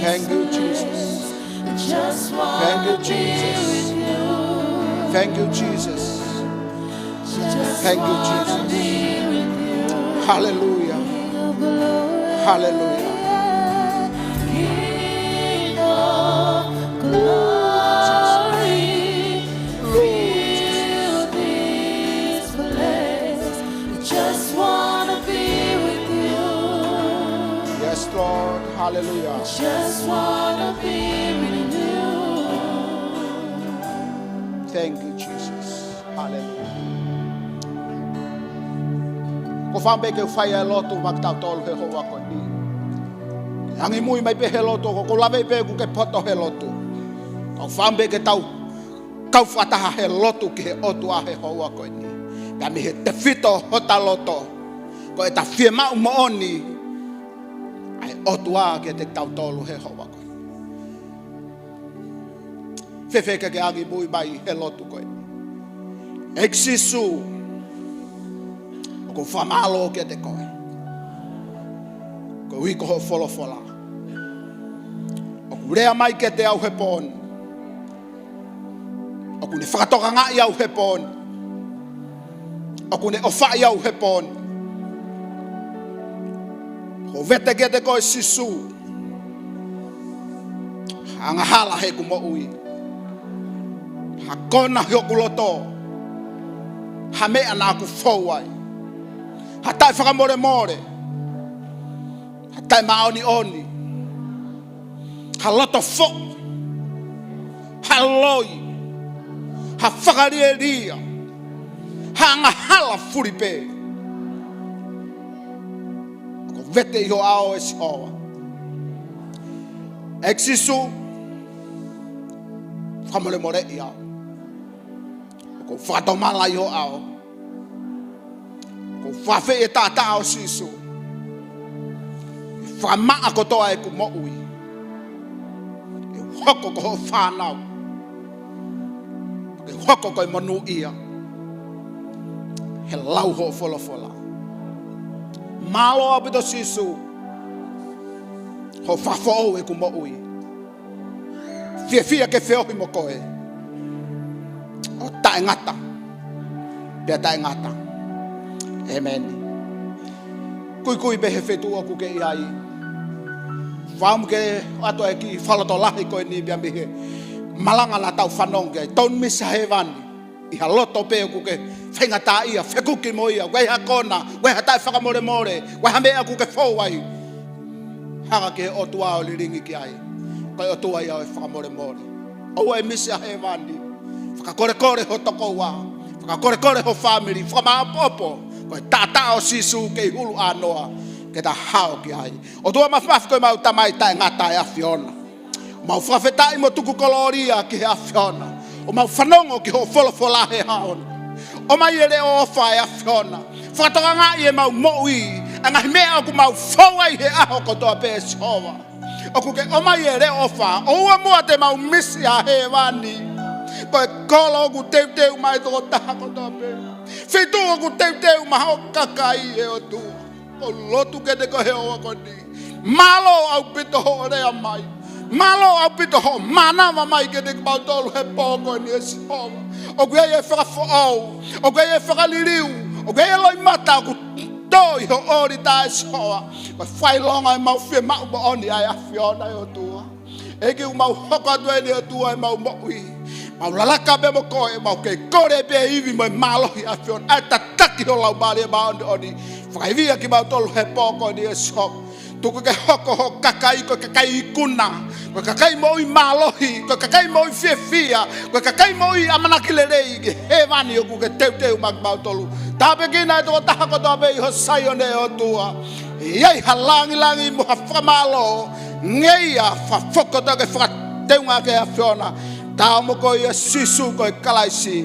Thank you, Jesus. Thank you, Jesus. Thank you, Jesus. Thank you, Jesus. Hallelujah. Hallelujah. Lord Jesus. Just wanna be with you. Yes, Lord. Hallelujah. Just wanna be with you. Thank you, Jesus. Hallelujah. ʻOku ou fakaʻamu pē ke u fai ʻa e lotu maʻa kitautolu he houa ko eni. Angimui mai pē he lotu, ʻoku ou lave pē ʻoku ke poto he lotu. ʻOku ou fakaʻamu pē ke tau kau fakataha he lotu ki he ʻOtua he houa ko eni. Pea mei he tefito hota loto, ko ʻeta fiemaʻu moʻoni ʻa e ʻOtua kiate kitautolu he houa ko eni. Fēfē ke ke angimui mai he lotu ko eni. ʻEiki Sīsū, ʻoku ou fakamālō kiate koe. Koeʻuhi ko hoʻo folofola ʻoku lea mai kiate au he pō ni. ʻOku ne fakatokangaʻi au he pō ni. ʻOku ne ʻofaʻi au he pō ni. ʻOku ou vete kiate koe Sīsū. Ha angahala heʻeku moʻui. Ha kona ʻi hoku loto. Ha meʻa naʻá ku fou ai. Ha taʻefakamolemole. Ha taʻemāʻoniʻoni. Ha loto foʻi. Ha loi. Ha fakalielia. Ha angahala fulipē. ʻOku ou vete ʻi ho ʻao ʻe Sihova. ʻEiki Sīsū, fakamolemoleʻi au. ʻOku ou fakatomala ʻi ho ʻao. ʻOku ou fakaafeʻi e taʻataʻa ʻo Sīsū. ʻE fakamaʻa kotoa ʻeku moʻui. ʻE hoko ko hoʻo fānau. Ke hoko ko e monūʻia. He lau hoʻo folofola. Mālō ʻaupito Sīsū. Hoʻo fakafoʻou ʻeku moʻui. Fiefia ke feohi mo koe. ʻO taʻengata. Pea taʻengata. ʻĒmeni. Kuikui pē he feituʻu ʻoku ke ʻi ai. Fakaʻamu ke ʻoatu e kiʻi fakalotolahi ko eni pea mei he malanga naʻa tau fanongo ki ai. Don't miss heaven. ʻI ha loto pē ʻoku ke faingataʻaʻia, fekuki mo ia, ʻoku ʻi ai ha kona, ʻoku ʻi ai ha taʻefakamolemole, ʻoku ʻi ai ha meʻa ʻoku ke fou ai. Hanga ki he ʻOtua ʻo lilingi ki ai. Ko e ʻOtua ia ʻo e fakamolemole. ʻOua ʻe misi ʻa hēvani. Fakakolekole ho tokoua. Fakakolekole ho fāmili. Fakamāʻopoʻopo. Ko e taʻataʻa ʻo Sīsū kei hulu ʻānoa. Ke ta hao ki ai. ʻOtua mafimafi ko ʻemau Tamai taʻengata ʻa e ʻAfiona. Mau fakafetaʻi mo tuku kolōlia ki he ʻAfiona. ʻOku mau fanongo ki hoʻo folofola he ʻaho ni. ʻOmai e leʻo ʻofa ʻa e ʻAfiona. Fakatokangaʻi ʻemau moʻui, ʻa e ngaahi meʻa ʻoku mau fou ai he ʻaho kotoa pē, Sihova. ʻOku ke ʻomai e leʻo ʻofa, ʻoua muʻa te mau misi ʻa hēvani. Ko e kolo ʻoku teuteu mai e tokotaha kotoa pē. Feituʻu ʻoku teuteu mai hoʻo kakai, ʻe ʻOtua. ʻOku ou lotu kiate koe he ʻaho ko eni. Mālō ʻaupito hoʻo lea mai. Mālō ʻaupito hoʻo mānava mai kiate kimautolu he pō ko eni, ʻe Sihova. ʻOku ʻi ai e fakafoʻou, ʻoku ʻi ai e fakaliliu, ʻoku ʻi ai e loʻimata ʻoku tō ʻi hoʻo ʻōlita, ʻe Sihova. Ko e fakaʻilonga ʻemau fiemaʻu moʻoni ʻa e ʻAfiona, ʻe ʻOtua. ʻEiki, ʻoku mau hoko atu eni, ʻe ʻOtua, ʻemau moʻui. Mau lalaka pē mo koe, mau kei kole pē ivi mo e mālohi ʻa e ʻAfiona. ʻA e tataki ho Laumālie Māʻoniʻoni. Fakaivia kimautolu he pō ko eni, ʻe Sihova. Tuku ke hoko ho kakai ko e kakai ikuna, ko e kakai moʻui mālohi, ko e kakai moʻui fiefia, ko e kakai moʻui ʻamanaki lelei ki hēvani ʻoku ke teuteu maʻa kimautolu. Tāpuekina e tokotaha kotoa pē ʻi ho Saione, ʻe ʻOtua. ʻE ʻi ai ha langilangi mo ha fakamālō, ngeia, fakafoki kotoa ke fakateunga ki he ʻAfiona. Taau mo koe, ʻia Sīsū ko e Kalaisi,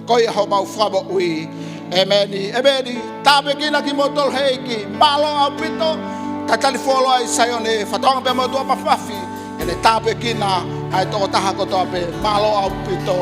ko ia homau Fakamoʻui. ʻEmeni, ʻemeni. Tāpuekina kimoutolu he ʻEiki. Mālō ʻaupito. Talitali fuoloa ʻi Saione, fakatauange pē mo e ʻOtua Mafimafi ke ne tāpuekina ʻa e tokotaha kotoa pē. Mālō ʻaupito.